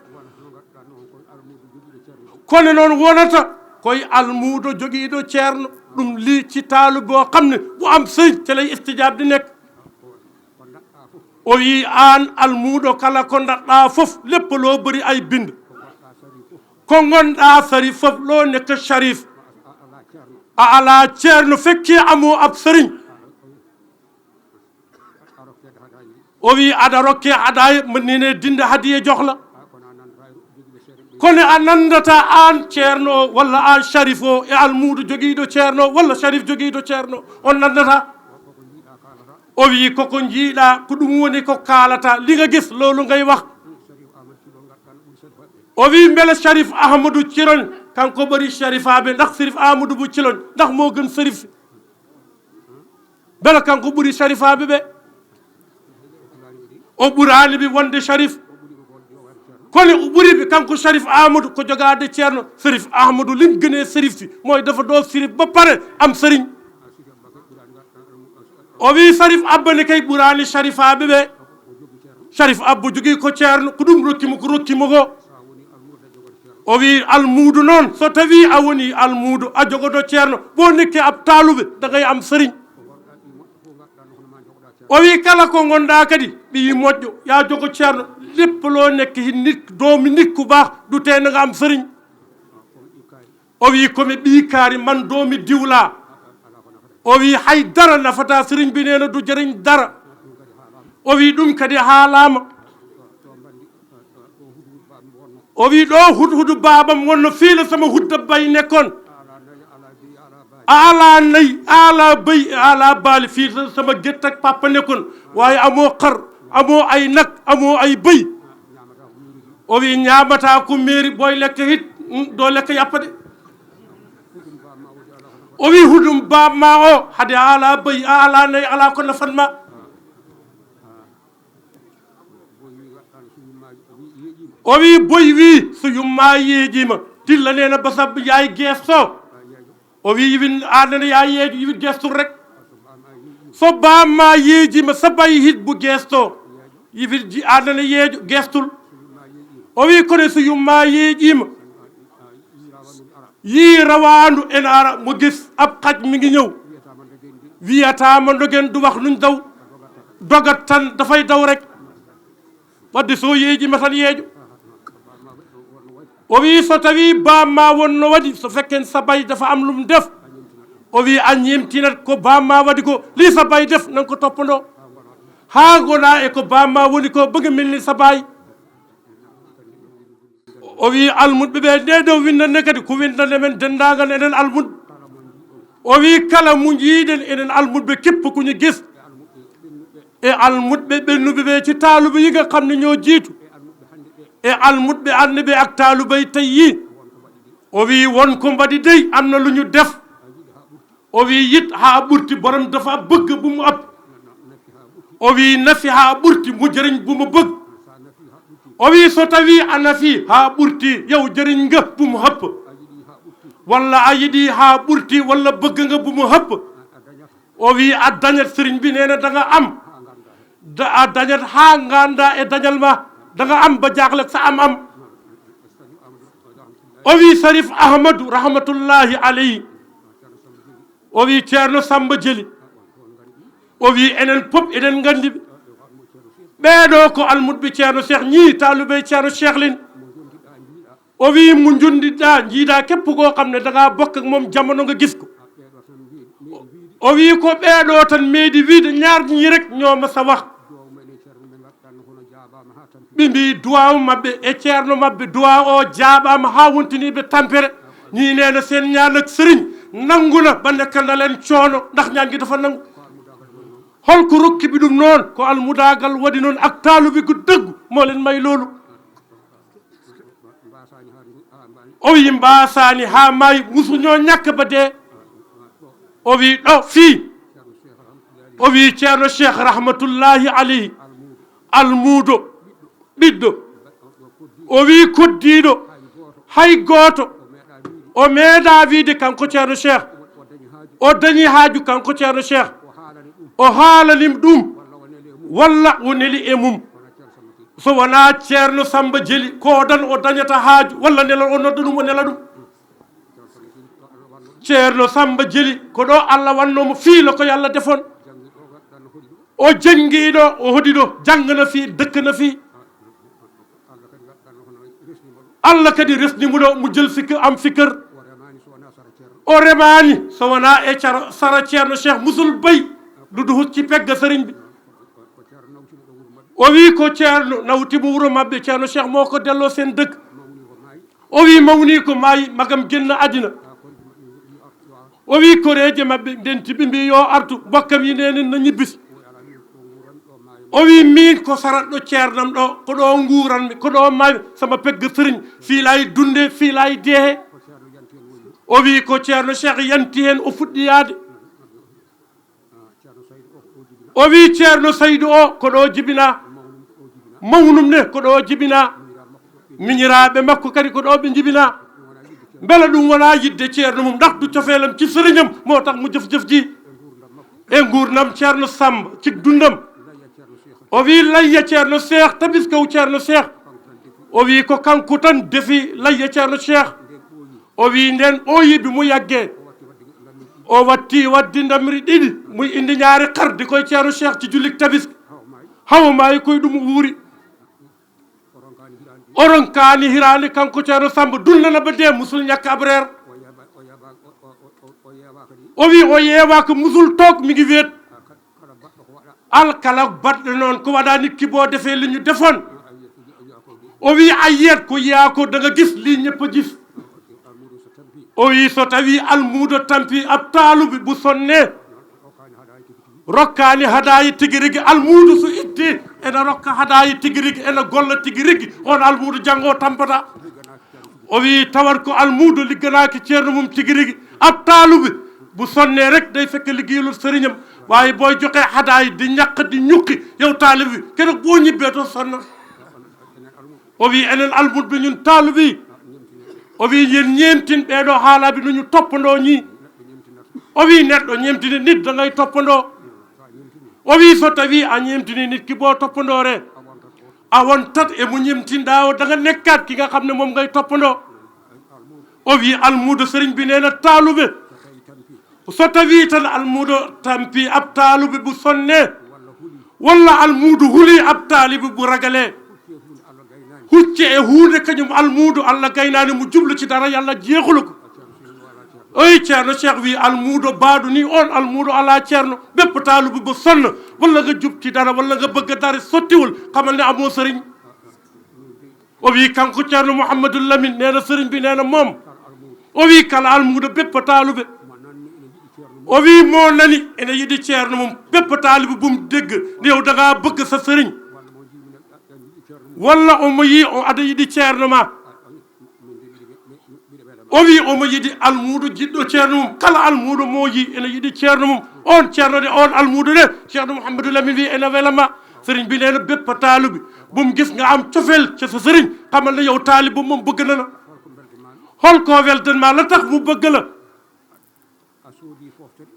Kono noon wonata koye almuudo jogiiɗo ceerno, ɗum li ci taalu boo xam ne bu am sëy ca lay istijaab di nekk. O wi aan almuudo kala ko ndaɗɗaa fof, lépp loo bëri ay bind, ko ngonɗaa sari fof, loo nekk sharif, a alaa ceerno fekkee amoo ab sëriñ. O wi aɗa rokke, aɗa mannine dinde hadiye jox la. Kono a nandata aan ceerno o walla aan sharif o e almuudo jogiiɗo ceerno o walla sharif jogiiɗo ceerno o, on nandata. O wi koko njiiɗa ko ɗum woni ko kaalata, li nga gis loolu ngay wax. O wi mbele sharif ahmadu ciroñ kanko ɓuri sharifaaɓe, ndax sharif ahmadu bu ciloñ ndax moo gën sharif? Mbele kanko ɓuri sharifaaɓe ɓe? O ɓuraani ɓe wonde sharif. Kono o ɓuri ɓe kanko sharif ahmadu ko jogaade ceerno. Sharif ahmadu lim gënee sharif fi mooy dafa doo sharif ba pare am sëriñ. O wi sharif abba ne kay ɓuraani sharifaaɓe ɓe. Sharif abba jogii ko ceerno, ko ɗum rokki mo ko rokki mo ko. O wi almuudo noon, so tawi a woni almuudo a jogoto ceerno, boo nekke ab taalube da ngay am sëriñ. O wi kala ko ngonɗa kadi ɓiyi moƴƴo ya jogo ceerno. Lépp loo nekk hi nit doomi nit ku baax du tee na nga am sëriñ. O wi komi ɓii kaari man doomi diwla. O wi hay dara nafata sëriñ bi nee na du jëriñ dara. O wi ɗum kadi haalaama. O wi ɗo hudhudu baabam wonno fii la sama hudda bay nekkoon. A ala nay a ala bay a ala baali fii la sama gétt ak papa nekkoon. Waaye amoo xar, amoo ay nag, amoo ay bay. O wi ñaamata ko meeri booy lekk hit. Doo lekk yàpp de. O wi hudum baam ma o hade a ala bay a ala nay ala ko nafan ma. O wi boy wi so yumma yeejima dilla nena basab yaay geesto. O wi yiwin anana yaa yeejo yiwit geestul rek. So baam ma yeejima so bay hit bu geesto yiwit ji anana yeejo geestul. O wi kono so yumma yeejima yii rawaandu ene ara mo gis ab xaj mi ngi ñëw. Wiyataama ndogen du wax nuñ daw. Dogat tan dafay daw rek. Wadde so yeejima tan yeejo. O wi so tawi baam ma wonno waɗi so fekken sa bay dafa am lum def. O wi a ñimtinat ko baam ma waɗi ko li sa bay def nan ko toppandoo. Haa ngona e ko baam ma woni ko bëgg mel ni sa baay. O wi almuɓɓe ɓe nde ɗo windande kadi ko windande men denndaangal enen almuɓɓe. O wi kala mu njiiɗen enen almuɓɓe kippa ko ñu gis e almuɓɓe ɓennuɓe ɓe ci taaluɓe yi nga xam ne ñoo jiitu e almuɓɓe annabi ak taalubay tey yi. O wi won ko mbaɗi dey am na lu ñu def. O wi yit haa ɓurti borom dafa bëgg bu mu ëpp. O wi nafi haa ɓurti mu jëriñ bu mu bëgg. O wi so tawi a nafi haa ɓurti yow jëriñ nga bu mu hëpp. Walla a yiɗi haa ɓurti walla bëgg nga bu mu hëpp. O wi a dañat sëriñ bi nee na da nga am. Da a dañat haa nganda e dañal ma da nga am ba jaaxle sa am am. O wi sarif ahmadu rahmatullahi alayhi. O wi ceerno samba jeli. O wi enen pop eɗen nganndi ɓe. Ɓeeɗo ko almuɗɓe ceerno cheikh ñii taalubey ceerno cheikh lin. O wi mo njondiɗa jiida képp koo xam ne da ngaa bokk ak moom jamono nga gis ko. O wi ko ɓeeɗo tan meeɗi wiide ñaar ñi rek ñoo ma sa wax. Ɓe mbi duwaaw maɓɓe e ceerno maɓɓe duwaaw o jaaɓaama haa wontiniiɓe tampere. Ñii nee na seen ñaan ak sëriñ nangu na ba nekkal na leen coono ndax ñaan gi dafa nangu. Hol ko rokki ɓe ɗum noon? Ko almudaagal waɗi noon ak taalubi gu dëggu moo leen may loolu. O wi mbaasaani haa maayi musu ñoo ñàkk ba dee. O wi ɗo fii. O wi ceerno cheikh rahmatullahi alayhi almuudo ɓiɗɗo. O wi koddiiɗo hay gooto o meeɗa wiide kanko ceerno cheikh o dañi haaju kanko ceerno cheikh o haalanim ɗum walla o neli e mum. So wonaa ceerno samba jeli ko dan o dañata haaju walla nelal o nodda ɗum o nela ɗum. Ceerno samba jeli ko ɗo allah wanno mo fiilo ko yalla defon. O janngiiɗo o hoɗiɗo janngana fii dëkkana fii. Allah kadi resni muɗo mo jel fikka am fikkar. O remaani so wonaa e cara sara ceerno cheikh musul bay dudu hucci pegga sëriñ bi. O wi ko Ceerno nawti mo wuro maɓɓe, Ceerno Cheikh moo ko delloo seen dëkk. O wi mawni ko maayi, magam génn àddina. O wi koreeje maɓɓe ndenti, ɓe mbi yo artu, mbokkam yi nenen na ñibbisi. O wi min ko saratɗo ceernam ɗo, ko ɗo nguuranmi, ko ɗo maayi, sama pegg sëriñ, fii laay dunde, fii laay deehe. O wi ko Ceerno Cheikh yanti heen, o fuɗɗi yaade. O wi Ceerno Saydu o ko ɗo jibina, mawnum ne ko ɗo jibina, miñiraaɓe makko kadi ko ɗo ɓe jibina. Mbela ɗum wona yidde ceerno mum, ndax du cofeelam ci sëriñam moo tax mu jëf-jëf ji? E nguurndam Ceerno Samba ci dundam, o wi layya Ceerno Seex, tabiskaw Ceerno Seex, o wi ko kanko tan defi layya Ceerno Seex. O wi nden ɓooyi bi mu yagge, o watti waddi ndamri ɗiɗi, muy indi ñaari xar di koy Ceerno Cheikh ci jullik tabiski. Hawa maayi koy ɗum wuuri. O ronkaani hiraande kanko Ceerno Samba, dunnana ba dee, musul ñàkk ab reer. O wi o yeewaaka, musul toog, mi ngi wéet. Alkala baɗɗo noon ko waɗa nit ki boo defee li ñu defoon. O wi a yiyat ko yiyaa ko, da nga gis lii ñëpp a gis. O wi so tawi almuudo tampi ab taalubi bu sonne, rokkaani hadaayi tigi rigi, almuudo so itti ena rokka hadaayi tigi rigi, ena golla tigi rigi, on almuudo janngo tampata. O wi tawat ko almuudo ligganaaki ceerno mum tigi rigi, ab taalubi bu sonne rek day fekk liggéeyul sëriñam. Waaye booy joxe hadaayi di ñàkk di ñuqi, yow taalib bi, keroog boo ñibbee doo sonn. O wi enen almuudo ñun taalubi, o wi yen ñeemtin ɓee ɗo haalaaɓe no ñu toppandoo ñi. O wi neɗɗo ñeemtini nit da ngay toppandoo. O wi so tawi a ñeemtini nit ki boo toppandoore, a wontat e mo ñeemtinɗaa o, da nga nekkaat ki nga xam ne moom ngay toppandoo. O wi almuudo sëriñ bi nee na taalube, so tawi tan almuudo tampi ab taalube bu sonne, walla almuudo huli ab taalibe bu ragale, hucce e huunde kañum almuudo Allah gaynaani mu jublu ci dara, Yàlla jeexulu ko. Oy Ceerno Cheikh wi almuudo baaɗo ni, on almuudo alaa ceerno, bépp taalube bu sonn, walla nga jub ci dara, walla nga bëgg dara sottiwul, xamal ne amoo sëriñ. O wi kanko Ceerno Mouhamadou Lamine nee na sëriñ bi nee na moom, o wi kala almuudo bépp taalube, o wi moo nani ene yiɗi ceerno mum, bépp taalube bu mu dégg ne yow da ngaa bëgg sa sëriñ, walla omo yi o ada yiɗi ceerno ma. O wi omo yiɗi almuudo jiɗɗo ceerno mum. Kala almuudo mo yi ene yiɗi ceerno mum. On ceerno de, on almuudo de, Ceerno Mouhamadou Lamine wi ene wela ma. Sëriñ bi nee na bépp taalube bu mu gis nga am cofeel ca sa sëriñ, xamal ne yow taalib bu moom bëgg na la. Hol ko weltan ma la tax mu bëgg la?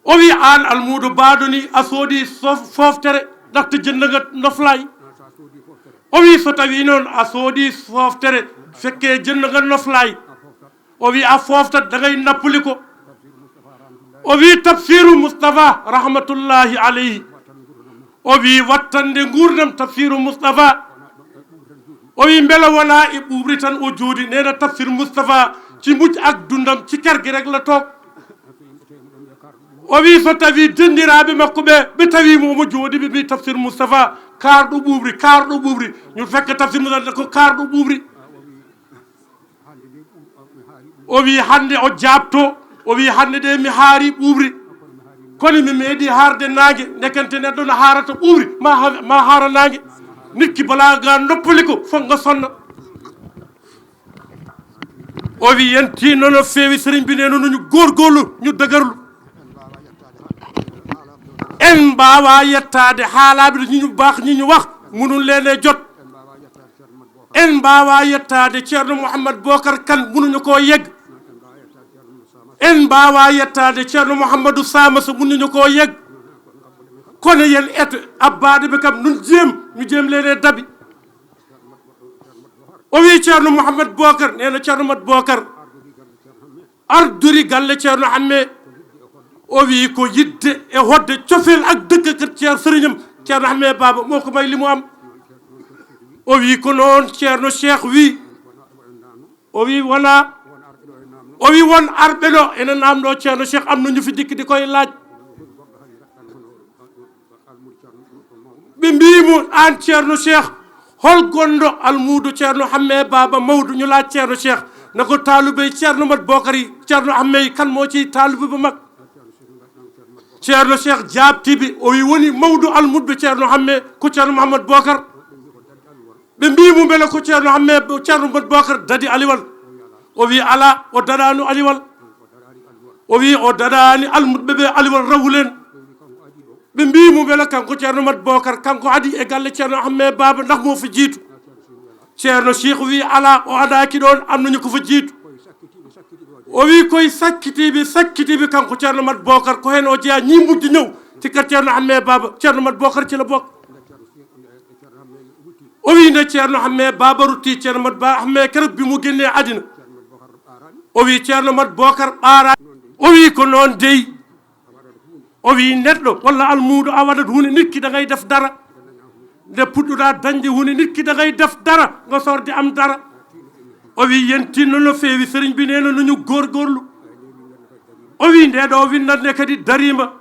O wi aan almuudo baaɗo ni a soodi sof-, fooftere, ndaxte jënd nga noflaay. O wi so tawi noon a soodi fooftere, fekkee jënd nga noflaay. O wi a fooftat da ngay nappuli ko. O wi Tafsiru Mustafa rahmatullahi alayhi, o wi wattande nguurdam Tafsiru Mustafa. O wi mbela wona e ɓuuɓri tan o jooɗi? Nee na Tafsir Mustafa ci mujj ak dundam ci kër gi rek la toog. O wi so tawi denndiraaɓe makko ɓe, ɓe tawi mo omo jooɗi, ɓe mbi Tafsir Mustafa kaarɗo ɓuuɓri, kaarɗo ɓuuɓri. Ñu fekk Tafsir Mustafa ko kaarɗo ɓuuɓri. O wi hannde o jaabto, o wi hannde de mi haari ɓuuɓri, kono mi meeɗi haarde naange. Ndekente neɗɗo no haarata ɓuuɓri ma ha-, ma haara naange. Nit ki balaa nga noppali ko fof nga sonna. O wi yen tinno no feewi, sëriñ bi nee na ñu góorgóorlu, ñu dëgërlu. En mbaawa yettaade haalaaɓe ñi ñu baax ñi ñu wax, mënul leen a jot. En mbaawa yettaade Ceerno Mouhamed Bokar Kan, mënuñu koo yegg. En mbaawa yettaade Ceerno Mouhamadou Samassa, mënuñu koo yegg. Kono yen eto abbaaɗo ɓe kam nun jeem, ñu jeem leen a dabi. O wi Ceerno Mouhamed Bokar, nee na Ceerno Mat Bokar ardori galle Ceerno Hamme. O wi ko yidde e hodde cofel ak dëkk kër Ceerno sëriñam Ceerno Hamme Baaba moo ko may li mu am. O wi ko noon Ceerno Cheikh wi. O wi wona, o wi won arɓe ɗo ene naamɗo Ceerno Cheikh am no ñu fi dikk di koy laaj. Ɓe mbii mo, aan Ceerno Cheikh, hol gonɗo almuudo Ceerno Hamme Baaba Mawdo? Ñu laaj Ceerno Cheikh, na ko taalubey Ceerno Mat Bookar yi, Ceerno Hamme yi, kan moo ciy taaluba ba mag? Ceerno Cheikh jaabtii ɓe, o wi, woni mawɗo almudɓe Ceerno Hamme ko Ceerno Mouhammad Bookar. Ɓe mbii mo, mbela ko Ceerno Hamme, Ceerno Mouhammad Bookar dadi aliwal? O wi, alaa, o daɗaano aliwal. O wi, o daɗaani almudɓe ɓe aliwal, rawu leen. Ɓe mbii mo, mbela kanko Ceerno Mat Bookar, kanko adi e galle Ceerno Hamme Baaba, ndax moo fa jiitu? Ceerno Cheikh wi, alaa, o adaaki ɗoon, am nañu ko fa jiitu. O wi, koye sakkitiiɓe, sakkitiiɓe kanko Ceerno Mat Bookar, ko heen o jeyaa, ñii mujj ñëw ci kër Ceerno Hamme Baaba, Ceerno Mat Bookar ci la bokk. O wi, nde Ceerno Hamme Baaba rutti, Ceerno Mat Ba Hamme keroog bi mu génnee àddina. O wi, Ceerno Mat Bookar ɓaara. O wi, ko noon dey. O wi, neɗɗo walla almuudo a waɗat huunde, nit ki da ngay def dara. Nde puɗɗuɗaa dañde huunde, nit ki da ngay def dara, nga soorde am dara. O wi, yen tinno no feewi, sëriñ bi nee na nu ñu góorgóorlu. O wi, ndee ɗoo winndannde kadi dariima.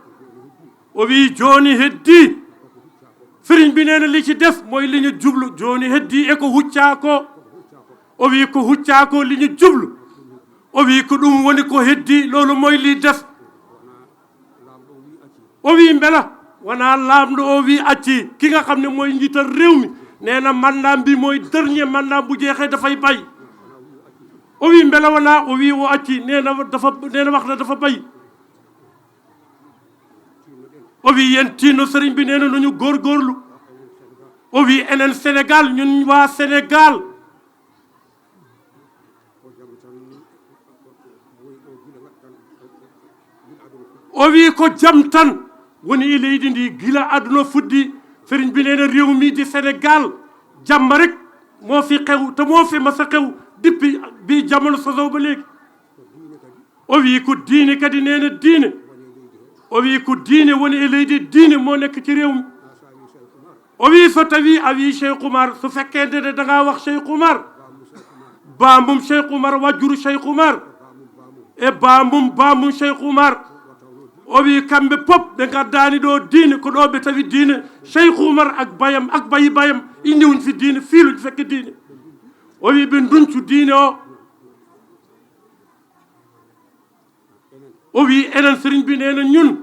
O wi, jooni heddii. Sëriñ bi nee na li ci des mooy li ñu jublu. Jooni heddii e ko huccaa ko. O wi, ko huccaa ko li ñu jublu. O wi, ko ɗum woni ko heddii, loolu mooy li des. O wi, mbela wonaa laamɗo o wi acci, ki nga xam ne mooy njiital réew mi, nee na mandat bi mooy dernier mandat, bu jeexee dafay bay. O wi, mbela wonaa, o wi o acci, nee na dafa, nee na wax na dafa bay. O wi, yen tinno, sëriñ bi nee na nu ñu góorgóorlu. O wi, enen Sénégal, ñun waa Sénégal, o wi, ko jam tan woni e leydi ndi gila aduna fuɗɗi. Sëriñ bi nee na réew mi di Sénégal, jàmm rek moo fi xew, te moo fi mas a xew depuis bi jamono sosoo ba léegi. O wi, ko diine kadi, nee na diine. O wi, ko diine woni e leydi, diine moo nekk ci réew mi. O wi, so tawii a wii Cheikh Oumar, su fekkee ne da ngaa wax Cheikh Oumar, baamum Cheikh Oumar, wajuru Cheikh Oumar, e baamum, baamum Cheikh Oumar. O wi, kamɓe pop ɓe ngaddaani ɗoo diine, ko ɗoo ɓe tawi diine. Cheikh Oumar ak bayam, ak bayi bayam, indiwuñ fi diine, fii luñ fekk diine. O wi, ɓe nduncu diine o. O wi, enen sëriñ bi nee na ñun.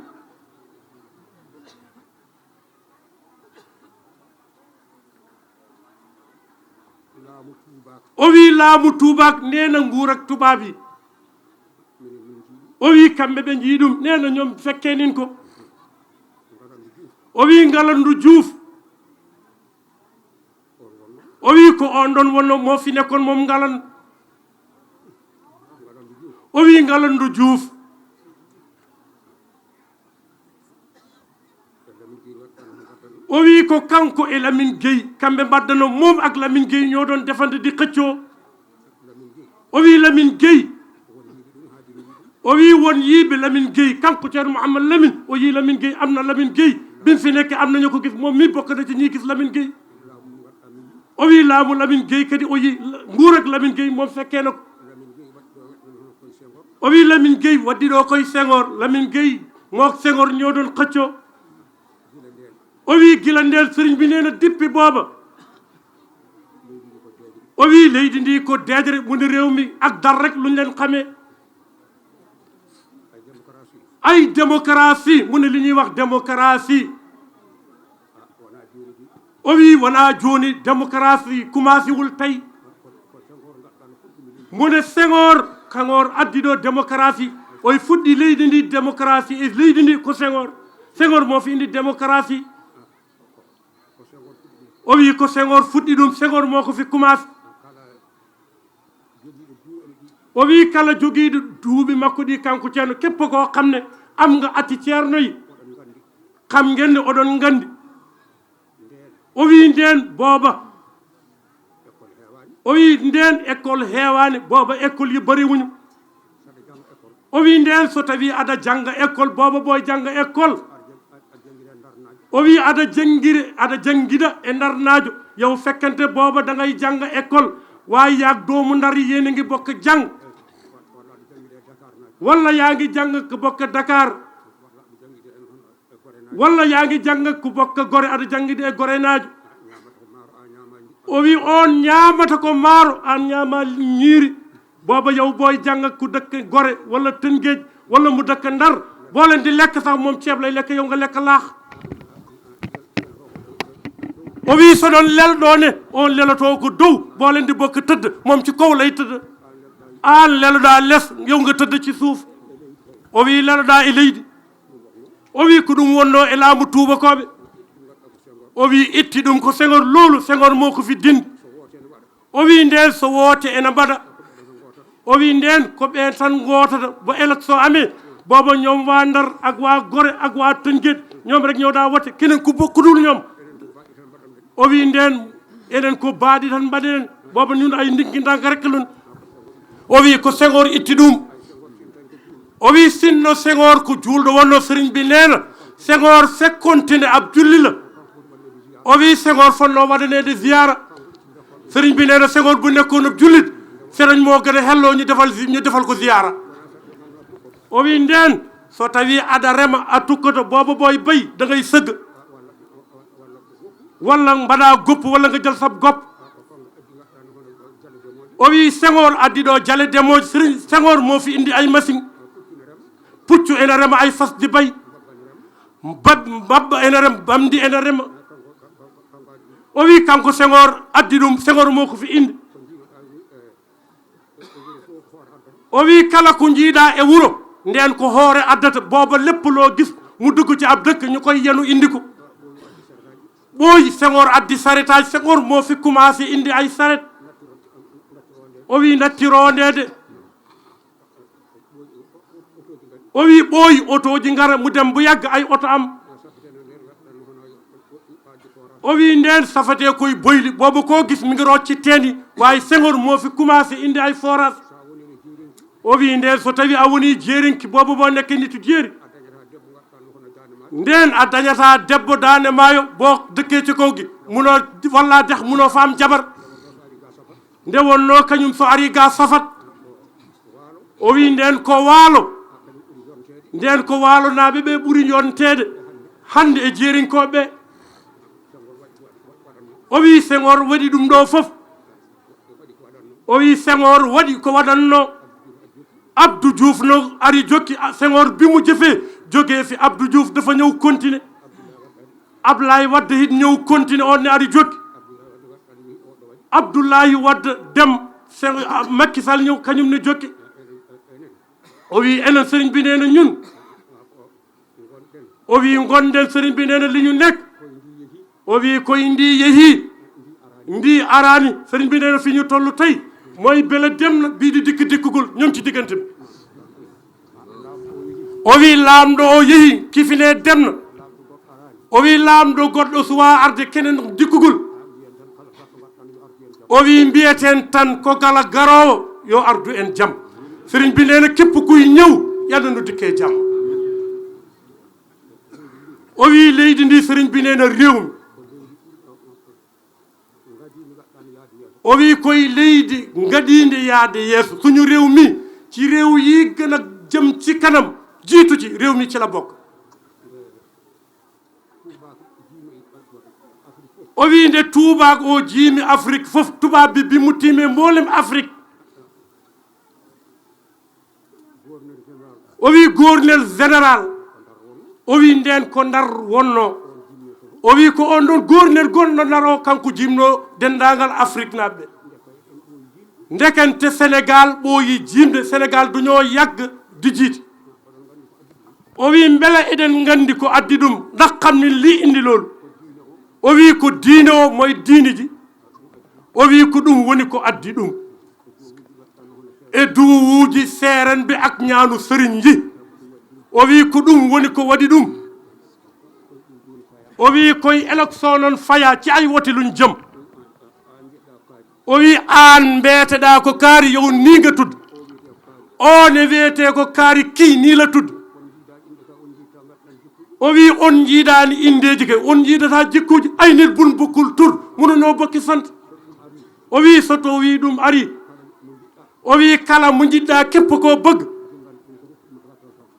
O wi, laamu tuubaak nee na nguur ak tubaab yi. O wi, kamɓe ɓe njii ɗum, nee na ñoom fekkee nin ko. O wi, Ngalandu Juuf. O wi, ko on ɗon wonno moo fi nekkoon moom Ngalan. O wi, Ngalandu Juuf. O wi, ko kanko e Lamine Gueye, kamɓe mbaddano, moom ak Lamine Gueye ñoo doon defante di xëccoo. O wi, Lamine Gueye. O wi, won yiiɓe Lamine Gueye, kanko Ceerno Mouhammad Lamine, o yii Lamine Gueye, am na Lamine Gueye, bi mu fi nekkee am nañu ko gis, moom mi bokk na ci ñi gis Lamine Gueye. O wi, laamu Lamine Gueye kadi, o yii nguur ak Lamine Gueye, moom fekkee na ko. O wi, Lamine Gueye waddi ɗoo koye Senghor. Lamine Gueye moo Senghor ñoo doon xëccoo. O wi, gila ndeen, sëriñ bi nee na, dippi booba, o wi, leydi ndi ko deedere, mu ne réew mi ak dal rek luñ leen xamee. Ay démocratie, mu ne li ñuy wax démocratie. O wi, wonaa jooni, démocratie commencé wul tey. Mu ne Senghor, Senghor addi ɗoo démocratie. O fuɗɗi leydi ndi démocratie, e leydi ndi ko Senghor. Senghor moo fi indi démocratie. O wi, ko Senghor fuɗɗi ɗum, Senghor moo ko fi commencé. O wi, kala jogiiɗo duuɓi makko ɗi, kanko Ceerno, képp koo xam ne am nga ati Ceerno yi, xam ngeen ne oɗon nganndi. O wi, ndeen booba, o wi, ndeen école heewaani, booba école yi bariwuñu. O wi, ndeen so tawii aɗa jannga école, booba booy jannga école, o wi, aɗa janngire, aɗa janngida e Ndarnaajo, yow fekkente booba da ngay jannga école, waaye yaag doomu Ndar yi yéen a ngi bokk jàng, walla yaa ngi jàng ko bokk Dakar. Walla yaa ngi jannga ku bokk Gore, aɗa janngi de Gore naajo. O wi on ñaamata ko maaro, an ñaama ñiiri. Booba yow booy jannga ku dëkk Gore walla Tëngéej walla mu dëkk Ndar, boo leen di lekk sax moom ceeb lay lekk, yow nga lekk laax. O wi so ɗon lelɗo ne, on leloto ko dow, boo leen di bokk tëdd, moom ci kaw lay tëdd. An leloɗaa les, yow nga tëdd ci suuf. O wi leloɗaa e leydi. O wi ko ɗum wonno e laamu tuubakooɓe. O wi itti ɗum ko Senghor loolu, Senghor moo ko fi dindi. O wi ndeen so woote ena mbaɗa. O wi ndeen ko ɓeen tan ngootata, bo élection amee, booba ñoom waa Ndar ak waa Gore ak waa Tëngéej, ñoom rek ñoo daa wote, kenen ku bokkudul ñoom. O wi ndeen enen ko baaɗi tan mbaɗen, booba ñun ay ndinki ndanka rek lun. O wi ko Senghor itti ɗum. O wi sinno Senghor ko juulɗo wonno, sëriñ bi nee na Senghor fekkontine ab julli la. O wi Senghor fonnoo waɗaneede ziyaara. Sëriñ bi nee na Senghor bu nekkoon ab jullit, sëriñ moo gën a xelloo ñu defal zi-, ñu defal ko ziyaara. O wi ndeen so tawi aɗa rema a tukkoto booba booy bay da ngay sëgg. Walla mbaɗaa gopp walla nga jël sab gopp. O wi Senghor addi ɗo jale demooje, sëriñ Senghor moo fi indi ay machine. Puccu ena rema ay fas di bay. Mbab-, mbabba ena rema, bamndi ena rema. O wi kanko Senghor addi ɗum, Senghor moo ko fi indi. O wi kala ko njiiɗaa e wuro, ndeen ko hoore addata, booba lépp loo gis mu dugg ci ab dëkk ñu koy yenu indi ko. Ɓooyi Senghor addi saretaaji, Senghor moo fi commencé indi ay saret. O wi natti rondeede. O wi ɓooyi otooji ngara mu dem bu yàgg ay oto am. O wi ndeen safatee koy boyli, boobu koo gis mi ngi rocci teeni, waaye Senghor moo fi commencé indi ay forage. O wi ndeen so tawi a woni jeerinki, boobu boo nekke nitu jeeri. Ndeen a dañataa debbo daane maayo, boo dëkkee ci kaw gi, munoo walla dex, munoo faam jabar. Nde wonnoo kañum so ari ga safat, o wi ndeen ko waalo, ndeen ko waalonaaɓe ɓe ɓuri yonteede hannde e jeerinkooɓe ɓe. O wi Senghor waɗi ɗum ɗo fof. O wi Senghor waɗi ko waɗannoo. Abdou Diouf no ari jokki, a, Senghor bi mu jëfee, jógee fi Abdou Diouf dafa ñëw continuer. Ablaye Wade it ñëw continuer, on ne ari jokki. Abdoulaye Wade dem, Sen-, a, Macky Sall ñëw, kañum ne jokki. O wi enen sëriñ bi nee na ñun. O wi ngonɗen sëriñ bi nee na li ñu nekk. O wi koy ndi yehi, ndi araani. Sëriñ bi nee na fi ñu toll tey mooy bele dem na, bii di dikk dikkugul, ñun ci diggante bi. O wi laamɗo o yehi, kifine dem na. O wi laamɗo goɗɗo suwa arde, kenen dikkugul. O wi mbiyeten tan ko gala garoowo yo ardu en jam. Sëriñ bi nee na képp kuy ñëw, yal na nu dikkee jam. O wi leydi ndi, sëriñ bi nee na réew mi. O wi koye leydi ngaɗiindi yaade yeeso. Suñu réew mi, ci réew yi gën a jëm ci kanam, jiitu ci, réew mi ci la bokk. O wi nde tuubaak o jiimi Afrique fof, tubaab bi bi mu tiimee mboolem Afrique. O wi gouverneur général, o wi ndeen ko Ndar wonnoo. O wi ko on ɗon gouverneur gonɗo Ndar o, kanko jimno denndaangal Afrique naaɓe ɓe. Ndekente Sénégal ɓooyi jimde, Sénégal duñoo yagg di jiiti. O wi mbele eɗen nganndi ko addi ɗum, ndax xam ni lii indi loolu? O wi ko diine o, moy diine ji. O wi ko ɗum woni ko addi ɗum. E duwuuji seerenɓe ak ñaanu sëriñ yi. O wi ko ɗum woni ko waɗi ɗum. O wi koye élection noon faya ci ay wote luñ jëm. O wi aan mbeeteɗaa ko kaari yo nii nga tudd. O ne wiyetee ko kaari kii nii la tudd. O wi on njiidaani indeeji kay, on njiidataa jikkuuji. Ay nit bun bokkul tur, mënunoo bokki sant. O wi so to wi ɗum ari. O wi kala mo njiɗɗaa képp koo bëgg.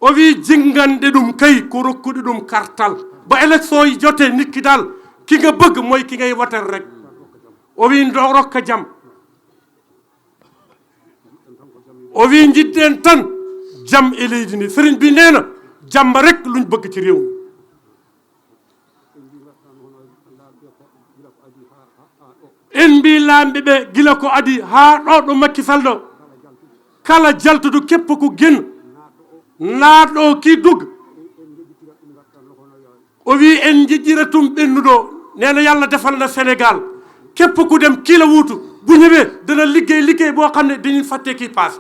O wi, jinganɗe ɗum kay ko rokkude ɗum kartal. Ba élection yi jotee, nit ki daal, ki nga bëgg mooy ki ngay watal rek. O wi, ndo rokka jam. O wi, njiɗɗen tan jam e leydi ndi. Sëriñ bi nee na, jàmm rek luñ bëgg ci réew mi. En mbi laamɓe ɓe, gila ko adi haa ɗo, ɗo Macky Sall ɗo, kala jaltuɗo, képp ku génn, naatɗo ki dugg. O wi, en njiɗira tum ɓennuɗo. Nee na, Yàlla defal na Sénégal, képp ku dem kii la wuutu, bu ñëwee dana liggéey liggéey boo xam ne dañuy fàtte kii paas.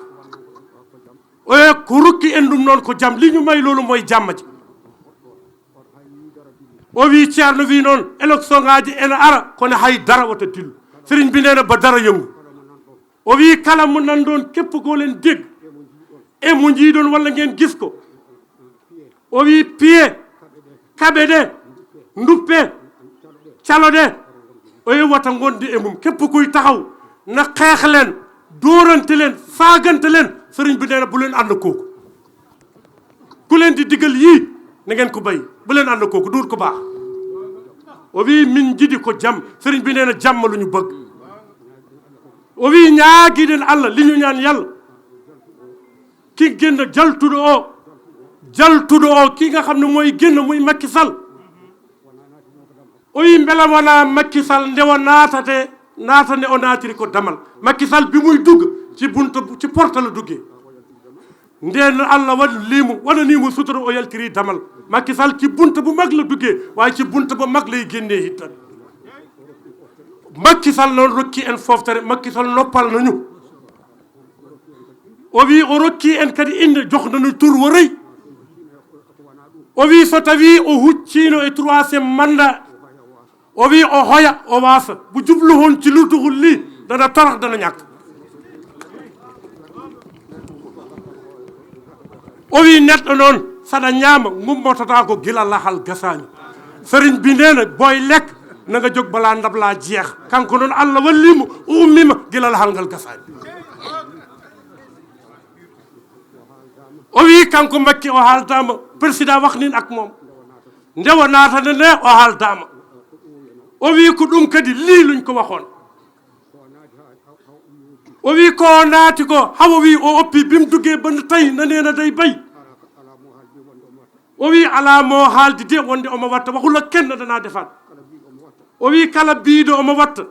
O wi, ko rokki en ɗum noon ko jam, li ñu may loolu mooy jàmm ji. O wi, Ceerno wi noon, élection ngaaji ena ara, kono hay dara wata dillu. Sëriñ bi nee na, ba dara yëngu. O wi, kala mo nan ɗoon, képp koo leen dégg, e mo njiiɗon walla ngeen gis ko. O wi, piye, kaɓe ɗe, nduppe, calo ɗe. O wi, wata ngonde e mum. Képp kuy taxaw na xeex leen, dóorante leen, saagante leen. Sëriñ bi nee na, bu leen ànd kooku. Ku leen di digal yii, na ngeen ko bay, bu leen ànd kooku, duut ko baax. O wi, min njiɗi ko jam. Sëriñ bi nee na, jàmm lu ñu bëgg. O wi, ñaagiɗen Allah, li ñu ñaan Yàlla, ki génn, jaltuɗo o, jaltuɗo o, ki nga xam ne mooy génn, muy Macky Sall. O wi, mbela wonaa Macky Sall nde o naatate, naata nde o naatiri ko damal. Macky Sall bi muy dugg, ci bunta bu, ci porte la duggee. Ndeen Allah waɗ liimu, waɗaniimo sutura, o yaltiri damal. Macky Sall ci bunta bu mag la duggee, waaye ci bunta bu mag lay génnee itam. Macky Sall noon rokki en foftere, Macky Sall noppal nañu. O wi, o rokki en kadi innde, jox nañu tur wo rëy. O wi, so tawi o hucciino e troisième mandat, o wi, o hoya, o waasa. Bu jublu hoon ci luttugol lii, dana torax, dana ñàkk. O wi, neɗɗo noon, saɗa ñaama, ngummototaa ko gila lahal gasaani. Sëriñ bi nee na, booy lekk, na nga jóg balaa ndab laa jeex. Kanko noon, Allah walliimo, o ummiima gila lahal ngal gasaani. O wi, kanko Macky, o haaldaama, président wax nin ak moom. Nde o naatata nde, o haaldaama. O wi, ko ɗum kadi lii luñ ko waxoon. O wi, ko o naati ko, hawa wi o oppi, bi mu duggee ba tey, na nee na day bay. O wi, alaa moo haaldi de wonde omo watta, waxul ak kenn danaa defaat. O wi, kala biiɗo omo watta,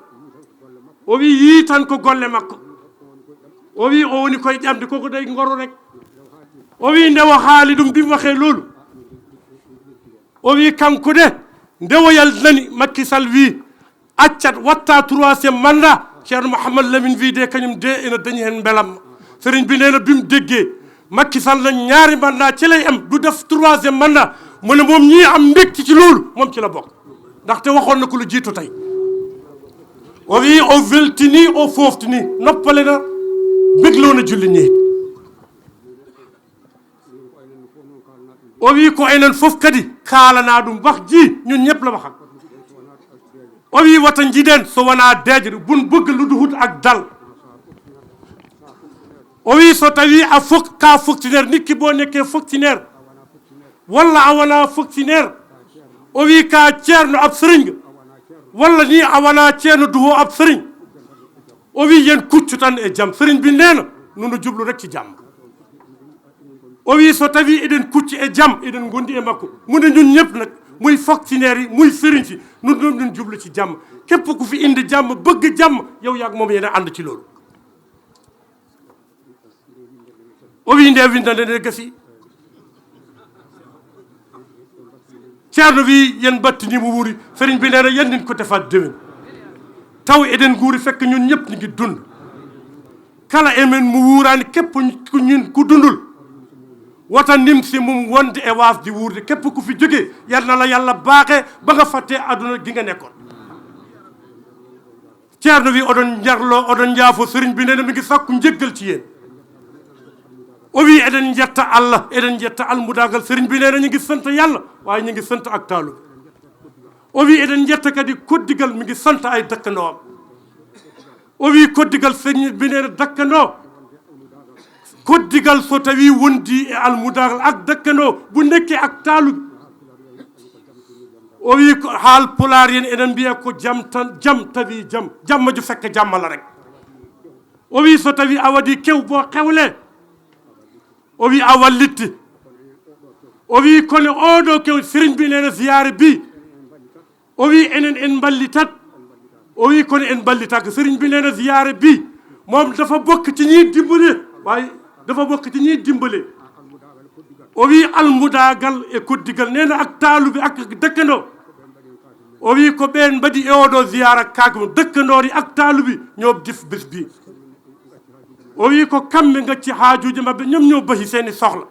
o wi, yii tan ko golle makko. O wi, o woni koye ƴamde, koko day ngoro rek. O wi, nde o haali ɗum, bi mu waxee loolu, o wi, kanko de, nde o yaltinani, Macky Sall wi, accat, watta troisième mandat. Ceerno Mouhamadou Lamine wi de, kañum de ena dañi heen mbelamma. Sëriñ bi nee na, bi mu déggee Macky Sall na ñaari mandat ci lay am, du def troisième mandat, mu ne moom ñii am mbégte ci loolu, moom ci la bokk. Ndaxte waxoon na ko lu jiitu tey. O wi, o weltini, o foftini, noppale na, bégloo na julli ñi. O wi, ko enen fof kadi kaalanaa ɗum, wax ji ñun ñëpp la waxal. O wi, wata njiɗen so wonaa deeƴre, bun bëgg lu duhut ak dal. O wi, so tawi a fok-, ka fonctionnaire, nit ki boo nekkee fonctionnaire, walla a wonaa fonctionnaire, o wi, ka ceerno ab sëriñ nga, walla ni a wonaa ceerno duhoo ab sëriñ, o wi, yen kuccu tan e jam. Sëriñ bi nee na, nunu jublu rek ci jàmm. O wi, so tawi eɗen kucci e jam, eɗen ngondi e makko. Mu ne ñun ñëpp nag, muy fonctionnaire yi, muy sëriñ si, nun ñun, ñun jublu ci jàmm. Képp ku fi indi jàmm, bëgg jàmm, yow yaak moom yéen a ànd ci loolu. O wi, nde windande nde gasi. Ceerno wi, yen mbattini mo wuuri. Sëriñ bi nee na, yen nin ko defaat déwén. Taw eɗen nguuri fekk ñun ñëpp ñu ngi dund. Kala e men mo wuuraani, képp ku ñun ku dundul, wata nimsi mum wonde e waasde wuurde. Képp ku fi jóge, yal na la Yàlla baaxe ba nga fàtte àdduna gi nga nekkoon. Ceerno wi, oɗon njarlo, oɗon njaafo, sëriñ bi nee na mi ngi sàkku njéggal ci yéen. O wi, eɗen njetta Allah, eɗen njetta almudaagal. Sëriñ bi nee na ñu ngi sant Yàlla, waaye ñu ngi sant ak taalube. O wi, eɗen njetta kadi koddigal, mi ngi sant ay dëkkandoom. O wi, koddigal, sëriñ bi nee na dëkkandoo, Koddigal so tawi wondi e almudagal ak dëkkandoo, bu nekkee ak taalube. O wi ko haal pulaar yen enen mbiya ko jam tan, jam tawi jam, jamma ju fekk jamma la rek. O wi so tawi a wadi kew boo xewle, o wi a wallitti. O wi kono oɗo kew sëriñ bi nee na ziyaare bi, o wi enen en mballitat. O wi kono en mballitak. Sëriñ bi nee na ziyaare bi moom dafa bokk ci ñiy dimbale, waaye dafa bokk ci ñiy dimbale. O wi almudagal e koddigal nee na ak taalube ak dëkkandoo. O wi ko ɓeen mbaɗi e oɗo ziyaara kaake mum, dëkkandoori ak taalubi ñoo def bés bi. O wi ko kamɓe ngacci haajuuji maɓɓe, ñoom ñoo bahi seeni soxla.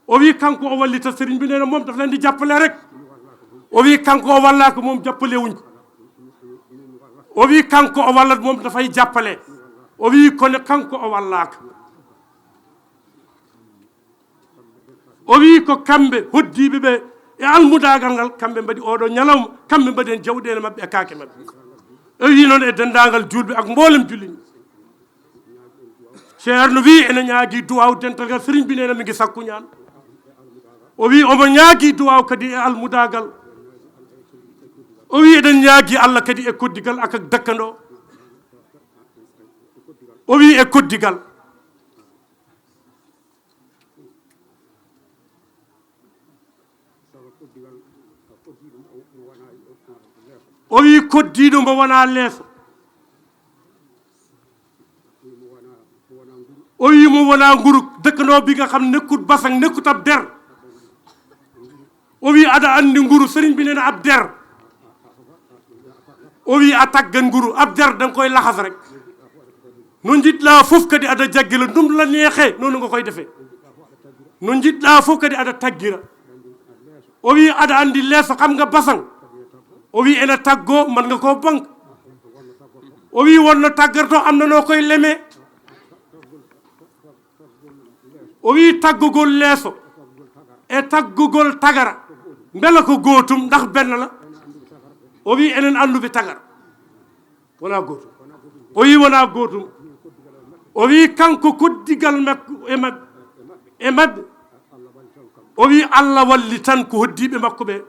O wi kanko o wallita, sëriñ bi nee na moom daf leen di jàppale rek. O wi kanko o wallaaka moom jàppale wuñ ko. O wi kanko o wallat moom dafay jàppale. O wi kono kanko o wallaaka. O wi ko kamɓe hoddiiɓe ɓe e almudaagal ngal, kamɓe mbaɗi oɗo ñalawma, kamɓe mbaɗi heen jawɗeele maɓɓe e kaake maɓɓe. O wi noon e denndaangal juulɓe ak mboolem julli ñi. Ceerno wi ene ñaagi duwaaw dental ngal, sëriñ bi nee na mi ngi sakku ñaan. O wi omo ñaagi duwaaw kadi e almudaagal. O wi eɗen ñaagi Allah kadi e koddigal ak ak dëkkandoo. O wi e koddigal. O wi koddiiɗo mo wonaa leeso. O wi mo wonaa nguru, dëkkandoo bi nga xam nekkut basang, nekkut ab der. O wi aɗa anndi nguru, sëriñ bi nee na ab der. O wi a taggan nguru, ab der da nga koy laxas rek. No njiɗɗaa fof kadi aɗa jaggira ɗum la neexee, noonu nga koy defee. No njiɗɗaa fof kadi aɗa taggira. O wi aɗa anndi leeso, xam nga basang. O wi ene taggoo, man nga koo bank. O wi wonno taggartoo, am na noo koy lemee. O wi taggugol leeso e taggugol tagara, mbela ko gootum, ndax benn la? O wi enen annduɓe tagara wonaa gootum. O wi wonaa gootum. O wi kanko koddigal makko e maɓɓe, e maɓɓe. O wi Allah walli tan ko hoddiiɓe makko ɓe.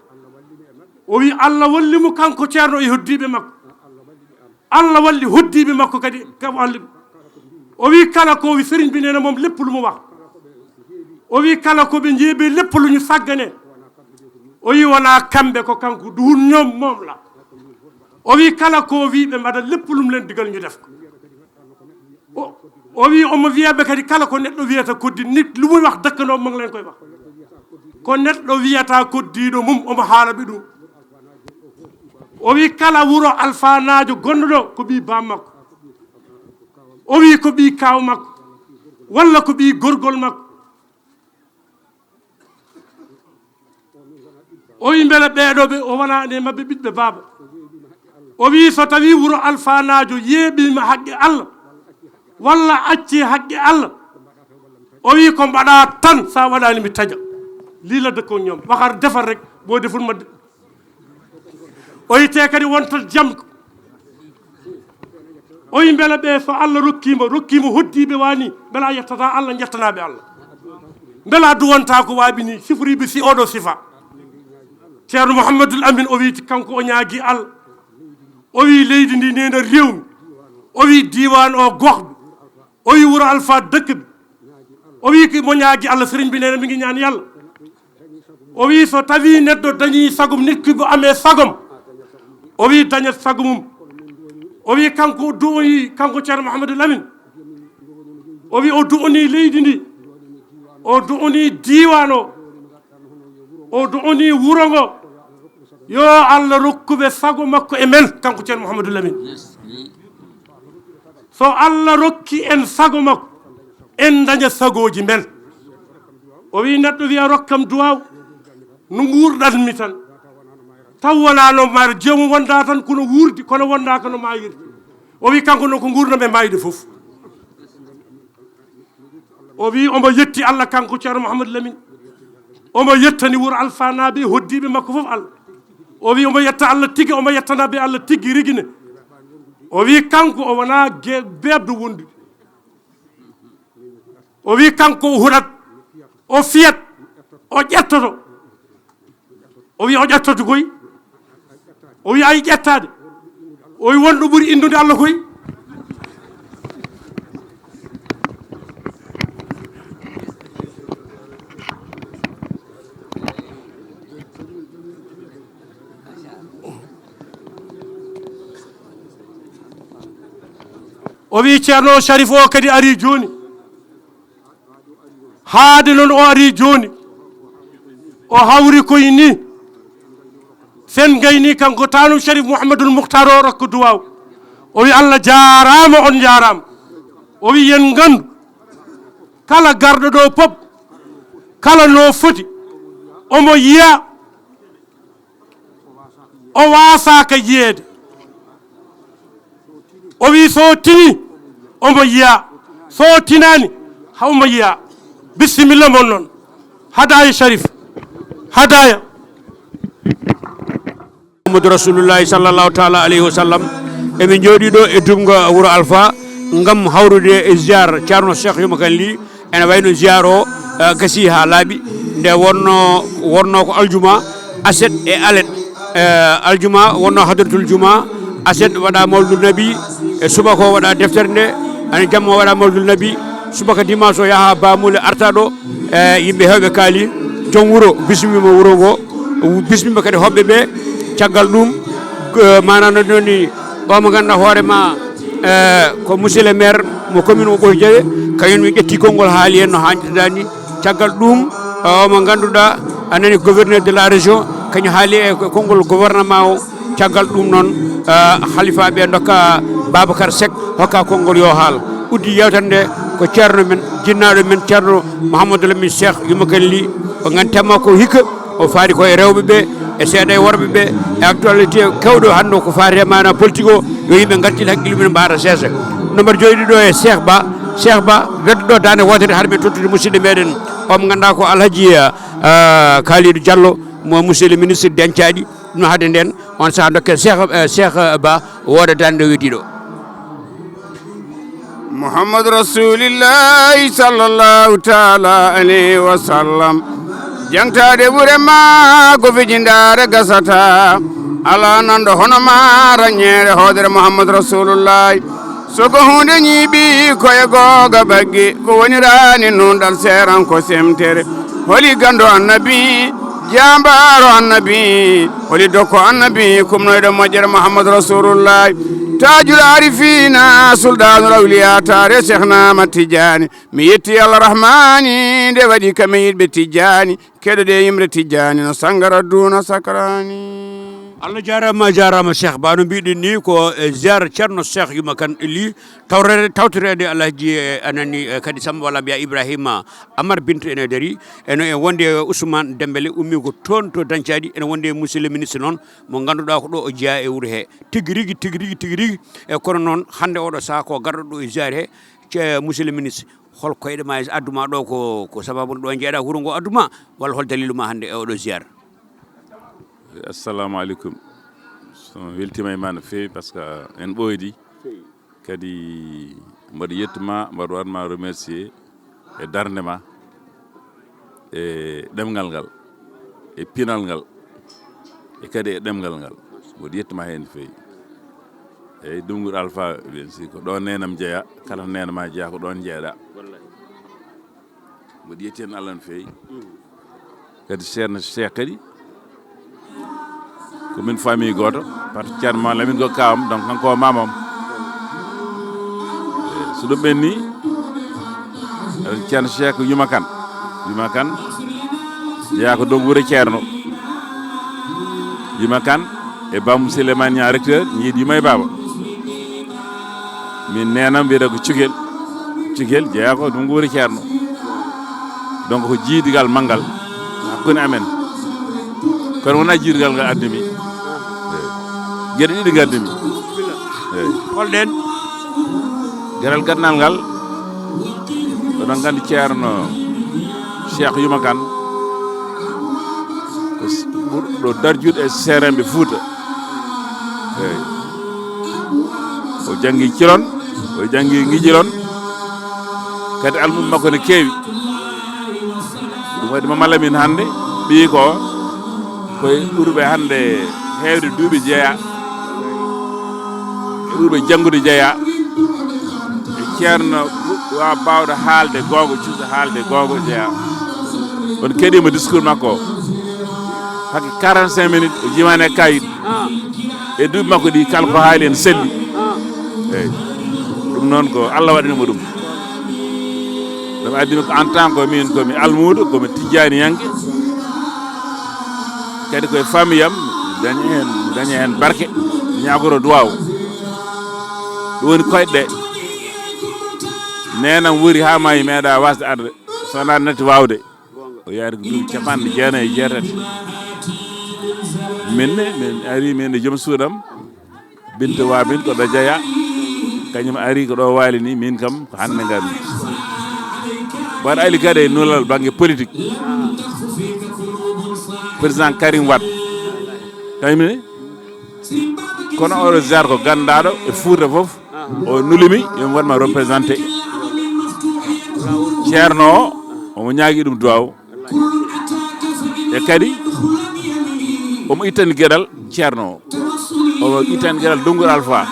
O wi Allah walli mo kanko ceerno e hoddiiɓe makko. Allah walli hoddiiɓe makko kadi, kam walli. O wi kala ko wi sëriñ bi nee na moom lépp lu mu wax. O wi kala ko ɓe njeeɓi lépp lu ñu sàggane. O wi wonaa kamɓe, ko kanko duhun ñoom moom la. O wi kala ko wi ɓe mbaɗa lépp lu mu leen digal ñu def ko. O, o wi omo wiyaɓe kadi kala ko neɗɗo wiyata koddi nit lu muy wax dëkkandoo mo ngi leen koy wax. Ko neɗɗo wiyata koddiiɗo mum omo haala ɓe ɗum. O wi kala wuro alfaanaajo gonɗo ɗo ko ɓii baam makko. O wi ko ɓii kaaw makko walla ko ɓii gorgol makko. O wi mbele ɓeeɗo ɓe o wonaa e maɓɓe ɓiɗɓe baaba. O wi so tawi wuro alfaanaajo yeeɓiima haqqe Allah walla acci haqqe Allah, o wi ko mbaɗa tan, sa waɗani mi taƴa. Lii la dëkkoon ñoom, waxar defar rek, boo deful ma de. O yitte kadi wonta jam. O wi mbele ɓe so Allah rokkiima, rokkiima hoddiiɓe wani, mbela a yettata Allah, jettanaaɓe Allah? Mbela a duwanta ko waaɓi ni, siforiiɓe si oɗo sifa. Ceerno Mouhamadoul Amine o wiiti kanko o ñaagi Allah. O wi leydi ndi neena rewmi. O wi diiwaan o goxɓe. O wi wuro Alfa dëkk bi. O wi ki mo ñaagi Allah, sëriñ bi nee na mi ngi ñaan Yàlla. O wi so tawi neɗɗo dañi sagum, nit ki bu amee sagom, o wi dañat sago mum. O wi kanko o du'oyi, kanko Ceerno Mouhamadoul Amine. O wi o du'oni leydi ndi. O du'oni diiwaan o. O du'oni wuro ngo. Yo Allah rokku ɓe sago makko e men, kanko Ceerno Mouhamadoul Amine. So Allah rokki en sago makko, en daña sagooji men. O wi neɗɗo wiya rokkam duwaaw, no nguurɗanmi tan. Taw wonaa no mayra, joomum wonda tan kono wuurdi, kono wonda kono maayirdi. O wi kanko noon ko nguurndam e maayde fof. O wi omo yetti Allah kanko Ceerno Mouhamadoul Amine. Omo yettani wuro Alfa naaɓe, hoddiiɓe makko fof Allah. O wi omo yetta Allah tigi, omo yettana ɓe Allah tigi rigi ne. O wi kanko o wonaa ge-, beebdo wondude. O wi kanko o huɗat, o fiyat, o ƴettoto. O wi o ƴettoto koy. O wi ay ƴettaade. O wi won ɗo ɓuri inndude Allah koy. O wi Ceerno Sharif o kadi ari jooni. Haade noon o ari jooni. O hawri koye ni. Sen gayni kanko tanum Sharif Mouhamadoul Moukhtar o rokko duwaw. O wi Allah jaaraama, on njaaraama. O wi yen ngandu kala garɗo ɗo pop, kala no foti, omo yiya, o wasaaka yiyeede. O wi so tini omo yiya, so tinani hawmo yiya. Bisimilla mon noon. Hadaya Sharif. Hadaya. Muhammadu Rasulullahi sallallahu taala alayhi wa sallam. Emin jooɗii ɗo e Dumga Wuro Alfa ngam hawrude e ziar Ceerno Cheikh Yuma Kan Ly. Ene wayno ziar o, eh, gasi haa laaɓi. Nde wonno, wonno ko aljuma, aset e alet. Eh, aljuma wonno hadratul juma, aset waɗa mawlidul nabi, e subaka o waɗa deftere nde, ani jamma o waɗa mawlidul nabi, subaka dimanche o yaha Bamule arta ɗo, eh, yimɓe hewɓe kaali, joom wuro bismima wuro ngo, bismima kadi hoɓɓe ɓe. Caggal ɗum, eh, manano noon ni, o mo ganduɗa hoore ma, eh, ko monsieur le maire mo commune o Ɓooy Jawe, kañum min ƴetti konngol haali en no hannirta ni. Caggal ɗum, eh, o mo ganduɗa a nani gouverneur de la région, kañum haali e konngol gouvernement o. Caggal ɗum noon, eh, halifaɓe dokka Babacar Seck hokka konngol yo haal. Uddi yewtere nde ko ceerno men, jinnaɗo men, Ceerno Mouhamadou Lamine Cheikh Yuma Kan Ly. O gantema ko hikka, o faari ko e rewɓe ɓe, e seeɗa e worɓe ɓe, e actualité kewɗo hannde ko faari e maana politique o, yo yimɓe ngartir hakkille mum mbaara seesa. No mbaɗa jooɗi ɗo e Cheikh Ba, Cheikh Ba, weddo ɗo dande wotere har ɓe tottude musidɗo meɗen, o mo ganduɗa ko Alhaji, eh, Kalidou Diallo, mo monsieur le ministre dencaɗi. Ɗum haade nden, on saha dokken Cheikh, eh, Cheikh Ba, wooda dande wediɗo. Muhammadu Rasulillahi sallallahu taala alayhi wa sallam. Jangtaade ɓure ma ko fijindaare gasata. Ala nanɗo hono ma raññeere hoodere Muhammadu Rasulullahi. So ko huunde ñiiɓi ko e googa baggi, ko woniraani nunɗal seeran ko semtere. Holi ganndo annabi, jaambaaro annabi, holi dokko annabi, kumnoyɗo moƴƴere Muhammadu Rasulullahi. Taajul Arifina, Sulɗaanul Awliya, taare Cheikh Naama Tijani. Mi yetti Allah Rahmani, nde waɗi kam e yiɗɓe Tijani. Keɗoɗe yimre Tijani no sangara duna sakrani. Allah jaarama, jaarama Cheikh Ba. No mbiɗen ni ko, eh, ziar Ceerno Cheikh Yuma Kan Ly, tawrere, tawtorede Alhaji, eh, anani, eh, kadi Samba walla mbiya Ibrahima Amar Binta ene dari, eno e wonde e Ousmane Dembélé ummi ko toon to Dañcaɗi, ene wonde e monsieur le ministre noon mo ganduɗa ko ɗo o jeeya e wuuro he. Tigi rigi, tigi rigi, tigi rigi. E kono noon hande oɗo saha ko garɗo ɗo e ziar he, ce-, monsieur le ministre. Hol koyɗe ma e addu ma ɗo ko, ko sababu ɗo jeeɗa wuro ngo addu ma, walla hol dalilu ma hannde e oɗo ziar? Assalamu aleykum. So weltima e ma no feewi parce que en ɓooydi. Kadi mbaɗa yettu ma, mbaɗa waɗ ma remercier e darnde ma, e ɗemngal ngal, e pinal ngal, e kadi e ɗemngal ngal. Mboɗo yettima heen no feewi. Eyyi, Dunnguur Alfa, bien sûr, ko ɗo neenam jeya, kala to neene ma jeya, ko ɗon jeeɗa. Mboɗo yetti heen Allah no feewi. Kadi Ceerno Cheikh kadi, ko min famille gooto, par ce que Ceerno Mamadou Lamine ko kaawam, donc kanko o maamam. Eyyi, so ɗum ɓenni, Ceerno Cheikh ko Yuma Kan. Yuma Kan jeyaa ko dogguure Ceerno. Yuma Kan e Bambo Souleymane Niang recteur, ñiiɗi Yuma e Baba. Min neenam mbiyata ko Cukel. Cukel jeyaa ko dogguure Ceerno. Donc ko jiidigal manngal hakkunde amen. Kono wonaa jiidigal ngal addi mi. Eyyi. Geɗe ɗiɗi ngaddi mi. Eyyi. Hol ɗen? Geɗal gaɗnal ngal, oɗon nganndi Ceerno Cheikh Yuma Kan, ko s-, ɓurɗo darjude e seeremɓe Fuuta. Eyyi. O janngi Cilon, o janngi Ngijilon. Kadi almuɓɓe makko ne keewi. Ɗum waɗi Mama Lamine hannde, ɓiyi ko, koye ɓurɓe hannde heewde duuɓi jeeya, e ɓurɓe janngude jeeya. E ceerno wa baawɗo haalde goonga, cuusa haalde goonga jeeya. On keɗiima discours makko o. Hakke quarante-cinq minutes, o jiimaani e kayit. E duuɓi makko ɗi, kala ko haali en selli. Eeyi. Ɗum noon ko Allah waɗani mo ɗum. Ɗum addi mi ko en tant que min ko mi almuudo, ko mi tijjaaniyanke. Kadi koye famille am, dañi heen, dañi heen barke, ñaagoro duwaaw. Ɗum woni koyɗe ɗe. Neenam wuri haa maayi, meeɗa waasde arde. So wonaa natti waawde. O yaari ko duuɓi capanɗe jeenayi e jeetati. Min ne, min ari, min e joom suudam. Binta Wa min ko ɗo jeyaa. Kañum ari ko ɗo waali ni, min kam ko hannde ngarmi. Mbaɗa Ali kadi e nulal bannge politique. Président Karim Wade. Kañum ne? Kono oɗo ziar ko ganndaɗo e Fuuta fof. O nulimi, yo mi waɗ ma représenté. Ceerno o, omo ñaagi ɗum duwaw. E kadi, omo ittani geɗal ceerno o. Omo ittani geɗal Donnguuru Alfa.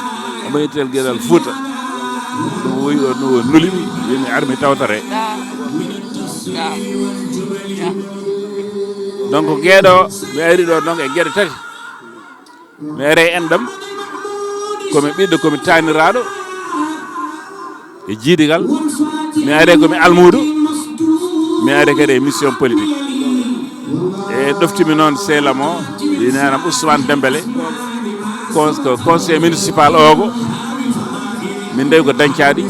Omo ittani geɗal Fuuta. Ɗum woyi o, o nulimi, wiymi ar mi tawtore. Donc, geɗo, mi ari ɗo donc e geɗe tati. Mi ari e enɗam, ko mi ɓiɗɗo, ko mi taaniraaɗo e jiidigal. Mi ari ko mi almuudo, mi ari kadi e mission politique. E ɗoftimi noon sehil am o, wi neenam Ousmane Dembélé, cons-, ko conseil municipal ogo, min ndewi ko dañcaaɗi,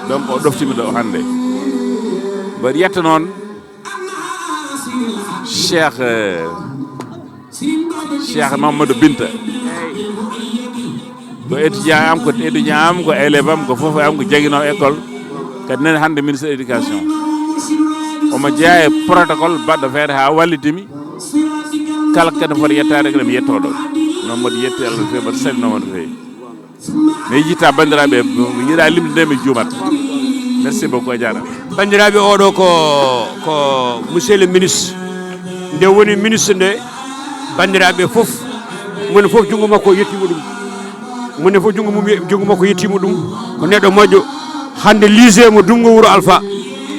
donc o ɗoftimi ɗo hannde. Mboɗo yetta noon Cheikh, eh, Cheikh Mamadou Binta. Ko étudiant am, ko étudiant am, ko élève am, ko fof am, ko jagino école. Kadi nene hannde ministre éducation. Omo jeeya e protocole baɗɗo feere haa wallitimi. Kala kadi foti yettaade kadi mi yetto ɗo. Noon mboɗo yetti Allah no feewi, mboɗo salmina mo no feewi. Mi yejjitta banndiraaɓe, mi yiɗa limde nde mi juumat. Merci beaucoup, a jaaraama. Banndiraaɓe, oɗo ko, ko monsieur le ministre. Nde woni ministre nde, banndiraaɓe fof, moni fof junngo makko yettiima ɗum. Moni fof junngo mum ye-, junngo makko yettiima ɗum. Ko neɗɗo moƴƴo. Hannde lycée mo Dunngo Wuro Alfa,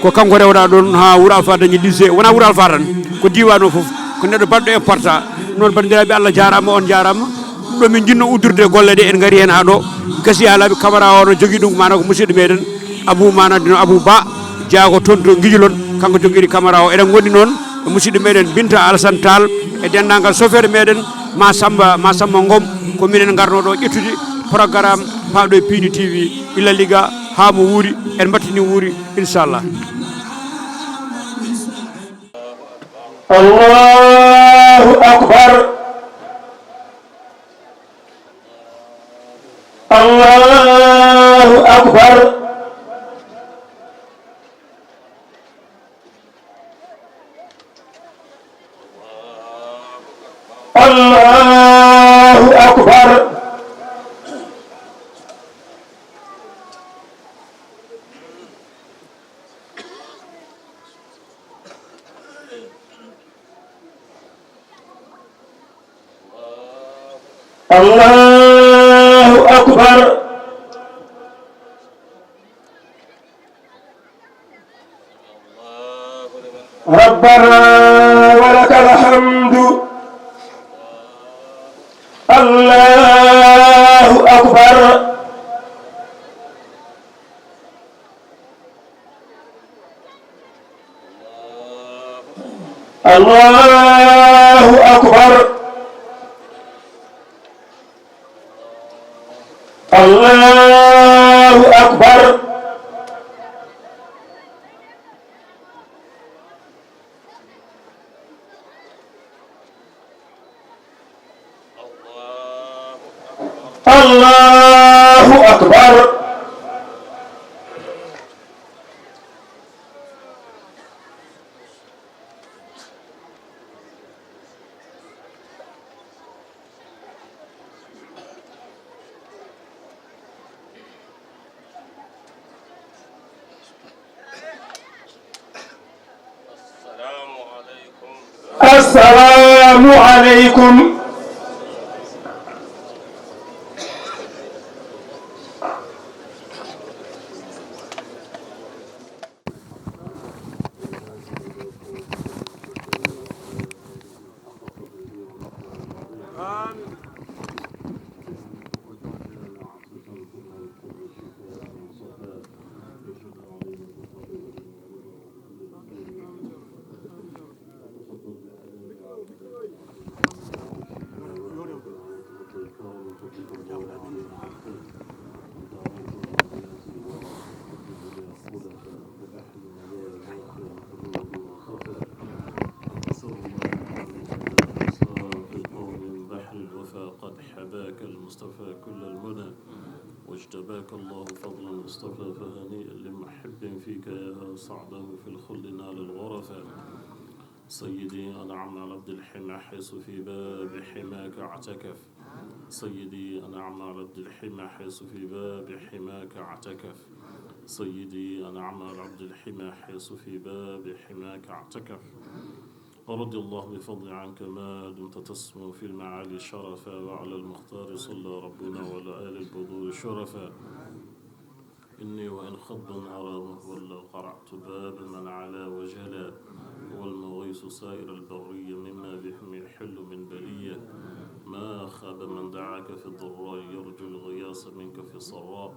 ko kanko rewata ɗoon haa Wuro Alfa dañi lycée. Wonaa Wuro Alfa tan, ko diiwaan o fof. Ko neɗɗo baɗɗo important. Noon, banndiraaɓe, Allah jaaraama, on jaaraama. Ɗum ɗo min njiɗno uddurde golle ɗe, en ngari heen haa ɗo. Gasi haa laaɓi, kamara o no jogii ɗum, maana ko musidɗo meɗen Abou, maana dino Abou Ba, jaago toon to Ngijulon, kanko jogiri kamara o. Eɗen ngondi noon e musidɗo meɗen Binta Alassane Tall e denndaangal sofeer meɗen Ma Samba, Ma Samba Ngom, ko minen ngarno ɗo ƴettude programme paaɗo e Pini T V, ɓilla liga haa mo wuuri, en mbattini wuuri, inchallah. Allahu akbar. Allahu akbar. Allahu akbar. Allahu akbar. ربنا ولك الحمد. الله أكبر. الله أكبر. الله أكبر. الله أكبر. السلام عليكم. قد حباك المصطفى كل المنى، واجتباك الله فضلا مصطفى، فهنيئا لمحب فيك يا سعده في الخلد نال الغرفا. سيدي أنعم على عبد الحمى حيث في باب حماك اعتكف. سيدي أنعم على عبد الحمى حيث في باب حماك اعتكف. سيدي أنعم على عبد الحمى حيث في باب حماك اعتكف. رضي الله بفضل عنك ما دمت تسمو في المعالي شرفا، وعلى المختار صلى ربنا وعلى آل البدور شرفا. إني وإن خض أرى مهولا قرعت باب من علا وجلا، هو المغيث سائر البرية مما بهم يحل من بلية. ما خاب من دعاك في الضراء يرجو الغياث منك في السراء.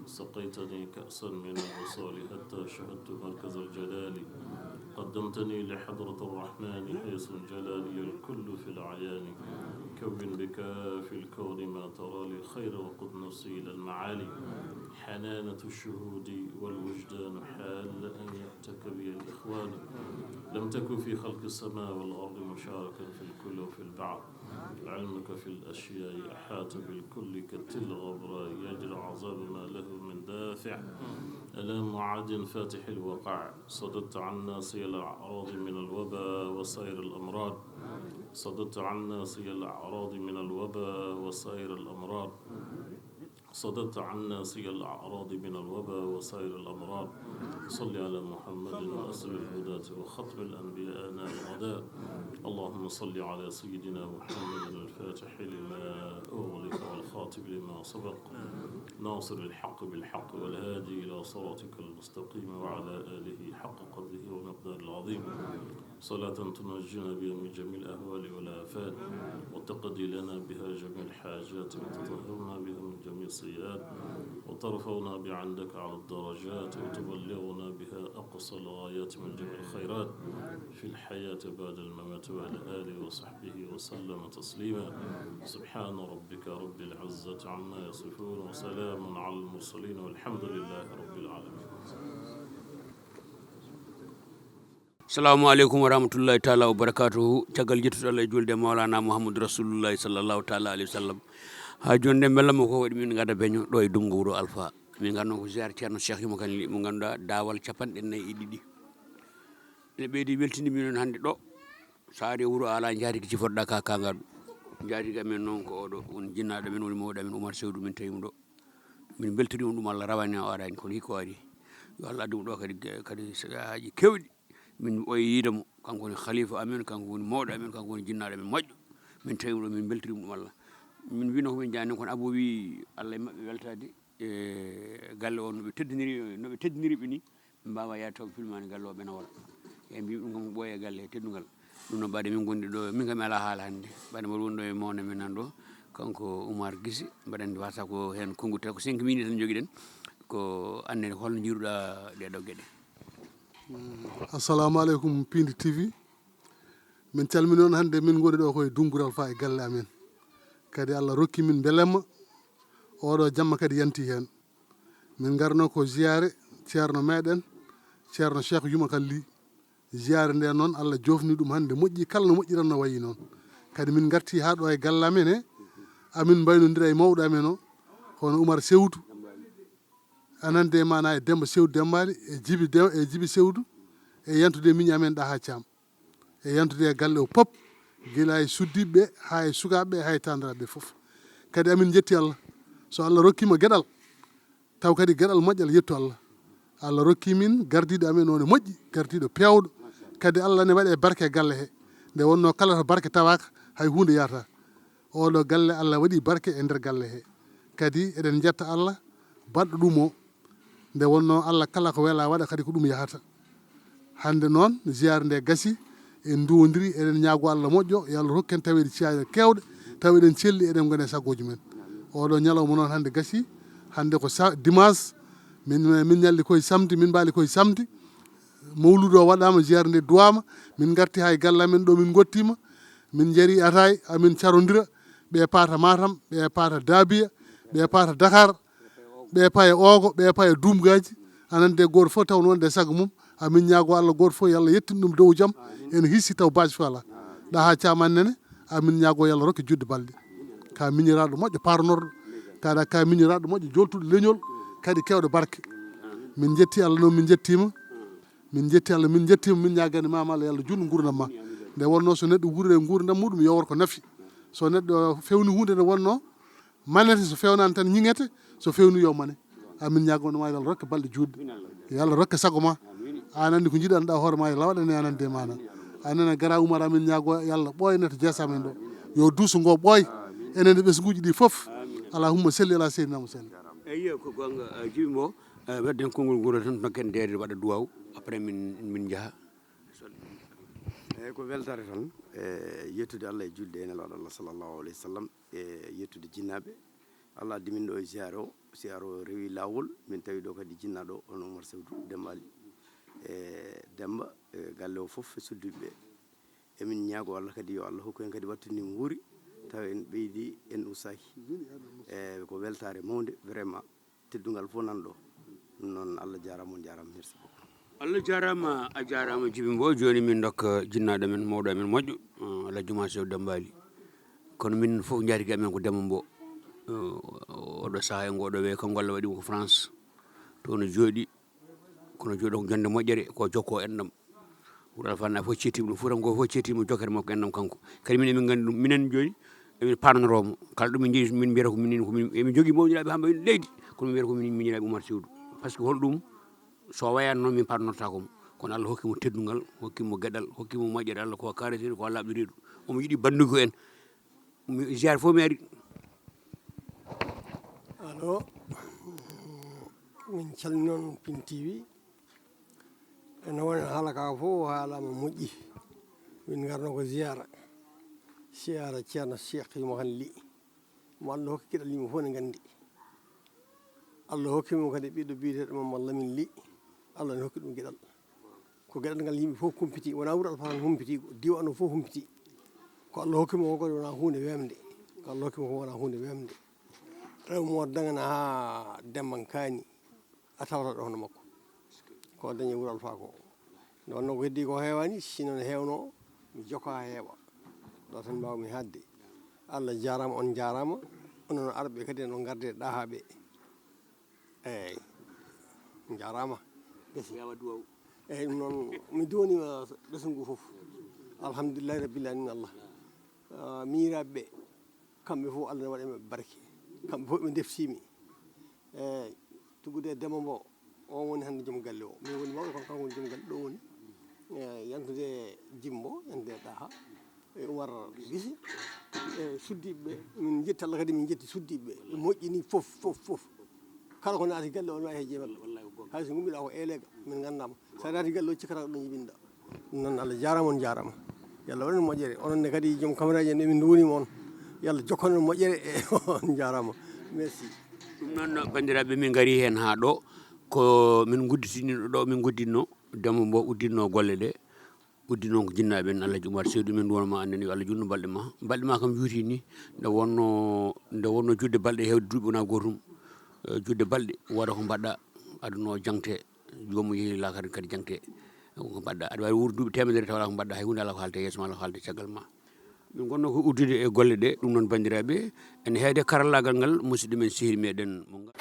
سقيتني كأسا من الوصال حتى شهدت مركز الجلال. قدمتني لحضرة الرحمن حيث انجلى لي الكل في العيان. كون بكاف الكون ما ترى لي خير وقد نفسي إلى المعالي. حنانة الشهود والوجدان حال أن يأتك بي الإخوان. لم تكن في خلق السماء والأرض مشاركا في الكل وفي البعض. علمك في الأشياء أحاط بالكل كالتل الغبراء يجري عذاب ما له من دافع. ألا معاد فاتح الوقع، صددت عنا سيل الأعراض من الوبا وسائر الأمراض. صددت عنا سيل الأعراض من الوبا وسائر الأمراض. صددت عنا سيل الأعراض من الوبا وسائر الأمراض. صل على محمد أصل الهداة وختم الأنبياء آناء الغداة. اللهم صل على سيدنا محمد الفاتح لما أغلق والخاتم لما سبق، ناصر الحق بالحق والهادي إلى صراطك المستقيم، وعلى آله حق قدره ومقداره العظيم. صلاة تنجينا بها من جميع الأهوال والآفات، وتقضي لنا بها جميع الحاجات، وتطهرنا بها من جميع السيئات، وترفعنا بها عندك على الدرجات، وتبلغنا بها أقصى الغايات من جميع الخيرات في الحياة بعد الممات، وعلى آله وصحبه وسلم تسليما. سبحان ربك رب العزة عما يصفون، وسلام على المرسلين، والحمد لله رب العالمين. Assalamu aleykum wa rahmatullahi taala wa barakatuhu. Caggal jettude Allah e julde e Mawlana Muhammadu Rasulullahi sallallahu taala alayhi wa sallam. Ha joni nde mbellamma ko waɗi min gada beño ɗo e Dungu Wuro Alfa. Min ngar noon ko ziyaare Ceerno Cheikh Yuma Kan Li, mo ngannduɗaa daawal capanɗe nayi e ɗiɗi. Ene ɓeydi weltinde min on hannde ɗo. Saare wuro ala njaatigi cifotoɗaa ka kangaɗo. Njaatigi amen noon ko oɗo woni jinnaaɗo men, woni mawɗo amen Oumar Sewdu, min tawi mo ɗo. Min mbeltori mo ɗum Allah rawani o arani, kono hikka o ari. Yo Allah addu mo ɗo kadi, kadi sahaaji kewɗi. Min ɓooyi yiide mo, kanko woni khalifa amen, kanko woni mawɗo amen, kanko woni jinnaaɗo amen moƴƴo. Min tawi mo ɗo, min mbeltori mo ɗum Allah. Min mbino ko min jaani, kono Abou wi Allah e maɓɓe weltaade e galle o, no ɓe teddiniri, no ɓe teddiniri ɓe ni, ɓe mbaawa yaade taw ɓe filmaani galle o, ɓe nawal. E mbi ɗum kam ɓooya e galle he teddungal. Ɗum no mbaɗe min gondi ɗo, min kam mi alaa haala hannde. Mbaɗe mbaɗa woni ɗo e mawna min nan ɗo, kanko Oumar Guissé, mbaɗa anndi wasa ko heen konnguɗi tan, ko cinq minutes tan njogiɗen. Ko annene holno njiiruɗaa ɗee ɗoo geɗe? Assalamu aleykum, Pindi T V. Min calmini on hannde, min ngoni ɗo ko e Dungu Wuro Alfa e galle amen. Kadi Allah rokki min mbelemma, oɗo jamma kadi yanti heen. Min ngarno ko ziyaare Ceerno meɗen, Ceerno Cheikh Yuma Kan Li. Ziyaare nde noon, Allah joofni ɗum hannde, moƴƴi kala no moƴƴiranno wayi noon. Kadi min ngarti haa ɗo e galle amen he, amin mbaynondira e mawɗo amen o, hono Oumar Sewdu. A nande e maana e Demba Sewdu Dembali, e Jibi De-, e Jibi Sewdu, e yantude miñi amen Ɗaha Caam. E yantude e galle o pop, gila e suddiiɓe ɓe, haa e sukaaɓe ɓe, haa e tandiraaɓe ɓe fof. Kadi amin njetti Allah. So Allah rokkiima geɗal, taw kadi geɗal moƴƴal, yettu Allah. Allah rokki min gardiiɗo amen o ne moƴƴi, gardiiɗo peewɗo. Kadi Allah ne waɗe barke e galle he. Nde wonnoo kala to barke tawaaka, hay huunde yahata. Oɗo galle, Allah waɗi barke e nder galle he. Kadi eɗen njetta Allah baɗɗo ɗum o. Nde wonnoo Allah kala ko wela waɗa, kadi ko ɗum yahata. Hannde noon, ziyaare nde gasi, en nduwondiri, eɗen ñaago Allah moƴƴo, yo Allah rokku en taweede ciyaaɗe keewɗe, tawa eɗen celli, eɗen ngoni e saggooji men. Oɗo ñalawma noon hannde gasi, hannde ko sa-, dimanche, min, min ñalli koye samedi, min mbaali koye samedi. Mawluudu o waɗaama, ziyaare nde duwaama, min ngarti haa e galle amen ɗo, min ngottiima, min njari ataay, amin carondira, ɓe paata Matam, ɓe paata Daabiya, ɓe paata Dakar, ɓe paya Oogo, ɓe paya Duumgaaji, anan de gooto fof taw noon de sago mum, amin ñaago Allah gooto fof yo Allah yettin ɗum dow jam, en hissi taw baasi fof alaa. Ɗa haa caaman nene, amin ñaago yo Allah rokke juutde balɗe. Ka miñiraaɗo moƴƴo parnorɗo, kaɗa ka miñiraaɗo moƴƴo joltuɗo leñol, kadi kewɗo barke. Min njetti Allah noon, min njettiima. Min njetti Allah, min njettiima, min ñaagani maama Allah, yo Allah juutnu nguurndam ma. Nde wonnoo so neɗɗo wuuri e nguurndam muɗum, yowor ko nafi. So neɗɗo fewni huunde nde wonnoo, manete so fewnani tan ñiŋete, so fewni yo mane. Amin ñaagono ma yo Allah rokke balɗe juutɗe. Yo Allah rokke sago ma. An anndi ko njiɗanɗa hoore ma, yo Allah waɗane an anndi e mana. Anen a gara Umar, amin ñaago yo Allah ɓooyne to jeesa men ɗo. Yo duuso ngo ɓooy. Enen e ɓesnguuji ɗi fof. Allahumma salli ala sayyidina Muhammad. Eyyo, ko gonga, eh, Jibi Mbo, eh, wedden konngol ngol tan, nokken deede waɗa duwaw, après min, min njaha. Eyyi, ko weltare tan, e yettude Allah e julde e nelaaɗo Allah sallallahu alayhi wa sallam, e yettude jinnaaɓe. Allah addi min ɗo e ziyaare o, ziyaare o rewi laawol, min tawi ɗo kadi jinnaaɗo on Oumar Sewdu Demba Ali. E Demba, e galle o fof e suddiiɓe ɓe. Emin ñaago Allah kadi yo Allah hokku en kadi wattu ni nguuri, tawa en ɓeydi en usaaki. E ko weltare mawnde vraiment. Teddungal fof nan ɗo. Ɗum noon, Allah jaaraama, on jaaraama, merci beaucoup. Allah jaaraama, a jaaraama, Jibi Mbo. Jooni min ndokka jinnaaɗo men, mawɗo men moƴƴo, eh, Alhaji Oumar Sow Demba Ali. Kono min fof njaatigi amen ko Demba Mbo. Eh, oɗo sahaa e ngoɗo wee, kanko Allah waɗi mo ko France. To no jooɗi, kono jooɗo ko jonde moƴƴere, ko jokko enɗam. Wuro Alfa na fof ceetima ɗum, Fuutanko fof ceetima jokkere makko enɗam kanko. Kadi minen emin nganndi ɗum, minen jooni emin paanonoro mo. Kala ɗo min njehi min mbiyata ko minen, ko min, emin jogii mawniraaɓe haa mbawi leydi, kono min mbiyata ko minen miñiraaɓe Oumar Sewdu. Par ce que hol ɗum, so o wayaani noon min paanonortaako mo. Kono Allah hokki mo teddungal, hokki mo geɗal, hokki mo moƴƴere. Allah ko karesiri, ko laaɓɗoriiɗo. Omo yiɗi banndugo en. Mi ziyaare fof mi ari. Allo, min calmini noon Pin T V. Ene woni haala ka fof haalaama moƴƴi. Min ngarno ko ziyaara. Ziyaara Ceerno Cheikh Yumma Kan Ly. Mo Allah hokki geɗal yimɓe fof ne nganndi. Allah hokki mo kadi ɓiɗɗo biyeteeɗo Mamadou Lamine Ly. Allah ne hokki ɗum geɗal. Ko geɗal ngal yimɓe fof kumpiti. Wonaa wuro Alfa tan humpiti, ko diiwaan o fof humpiti. Ko Allah hokki mo ko kadi wonaa huunde weemde. Ko Allah hokki mo ko wonaa huunde weemde. Rewo mo dagana haa Demba Kaani. A tawata ɗo hono makko. Ko dañi wuro Alfa ko. Nde wonnoo ko heddii ko heewaani, si noon heewnoo, mi jokka haa heewa. Ɗo tan mbaawmi haɗde. Allah jaaraama, on njaaraama. Onon arɓe kadi, no ngarde ɗahaa ɓe. Eey. Njaaraama. Gasi. Yawa duwaw. Eey, ɗum noon, mi duwaniima ɓesngu ngu fof. Alhamdulillahi rabbil aalamiina Allah. Ah, miñiraaɓe ɓe, kamɓe fof Allah ne waɗa ɓe barke. Kamɓe fof ɓe ndeftii mi. Eey, tuggude e Demba Mbo, o woni hannde joom galle o. Min woni mawɗo, kono kanko woni joom galle ɗo woni. Eey, yantude Jimbo, yantude Ɗaha, e Umar Gisi, e suddiiɓe ɓe. Min njetti Allah kadi, min njetti suddiiɓe ɓe. Ɓe moƴƴini fof, fof, fof. Kala ko naati galle o, ne waɗi he jeemal. Hay so ngummiɗaa ko eelega, min nganndaama. So a naati galle o, cikkata ko ɗum jibinɗaa. Ɗum noon, Allah jaaraama, on jaaraama. Yo Allah waɗan moƴƴere. Onon ne kadi, joom kameraaji en, emin nduwaniima on. Yo Allah jokkan on moƴƴere. E on njaaraama. Merci. Ɗum noon, banndiraaɓe, min ngarii heen haa ɗo. Ko min ngudditini ɗo, min ngudditno. Demba Mbo udditno golle ɗe. Udditno ko jinnaaɓe en, Alhaji Oumar Sewdu, min nduwanoo ma, annen yo Allah juutnu balɗe ma. Balɗe ma kam juuti ni. Nde wonnoo, nde wonnoo juutde balɗe heewde duuɓi wonaa gootum. Eh, juutde balɗe, wooda ko mbaɗɗaa, aduna o jaŋte. Joomum yehi laakara kadi jaŋte. Ko mbaɗɗa? Aɗa waawi wuurde duuɓi teemedere tawa alaa ko mbaɗɗa, hay huunde alaa ko haalte yeeso ma, alaa ko haalte caggal ma. Min ngonnoo ko uddude e golle ɗe, ɗum noon banndiraaɓe, ene heewde karallaagal ngal, musidɗo men sehil meɗen mo ngal.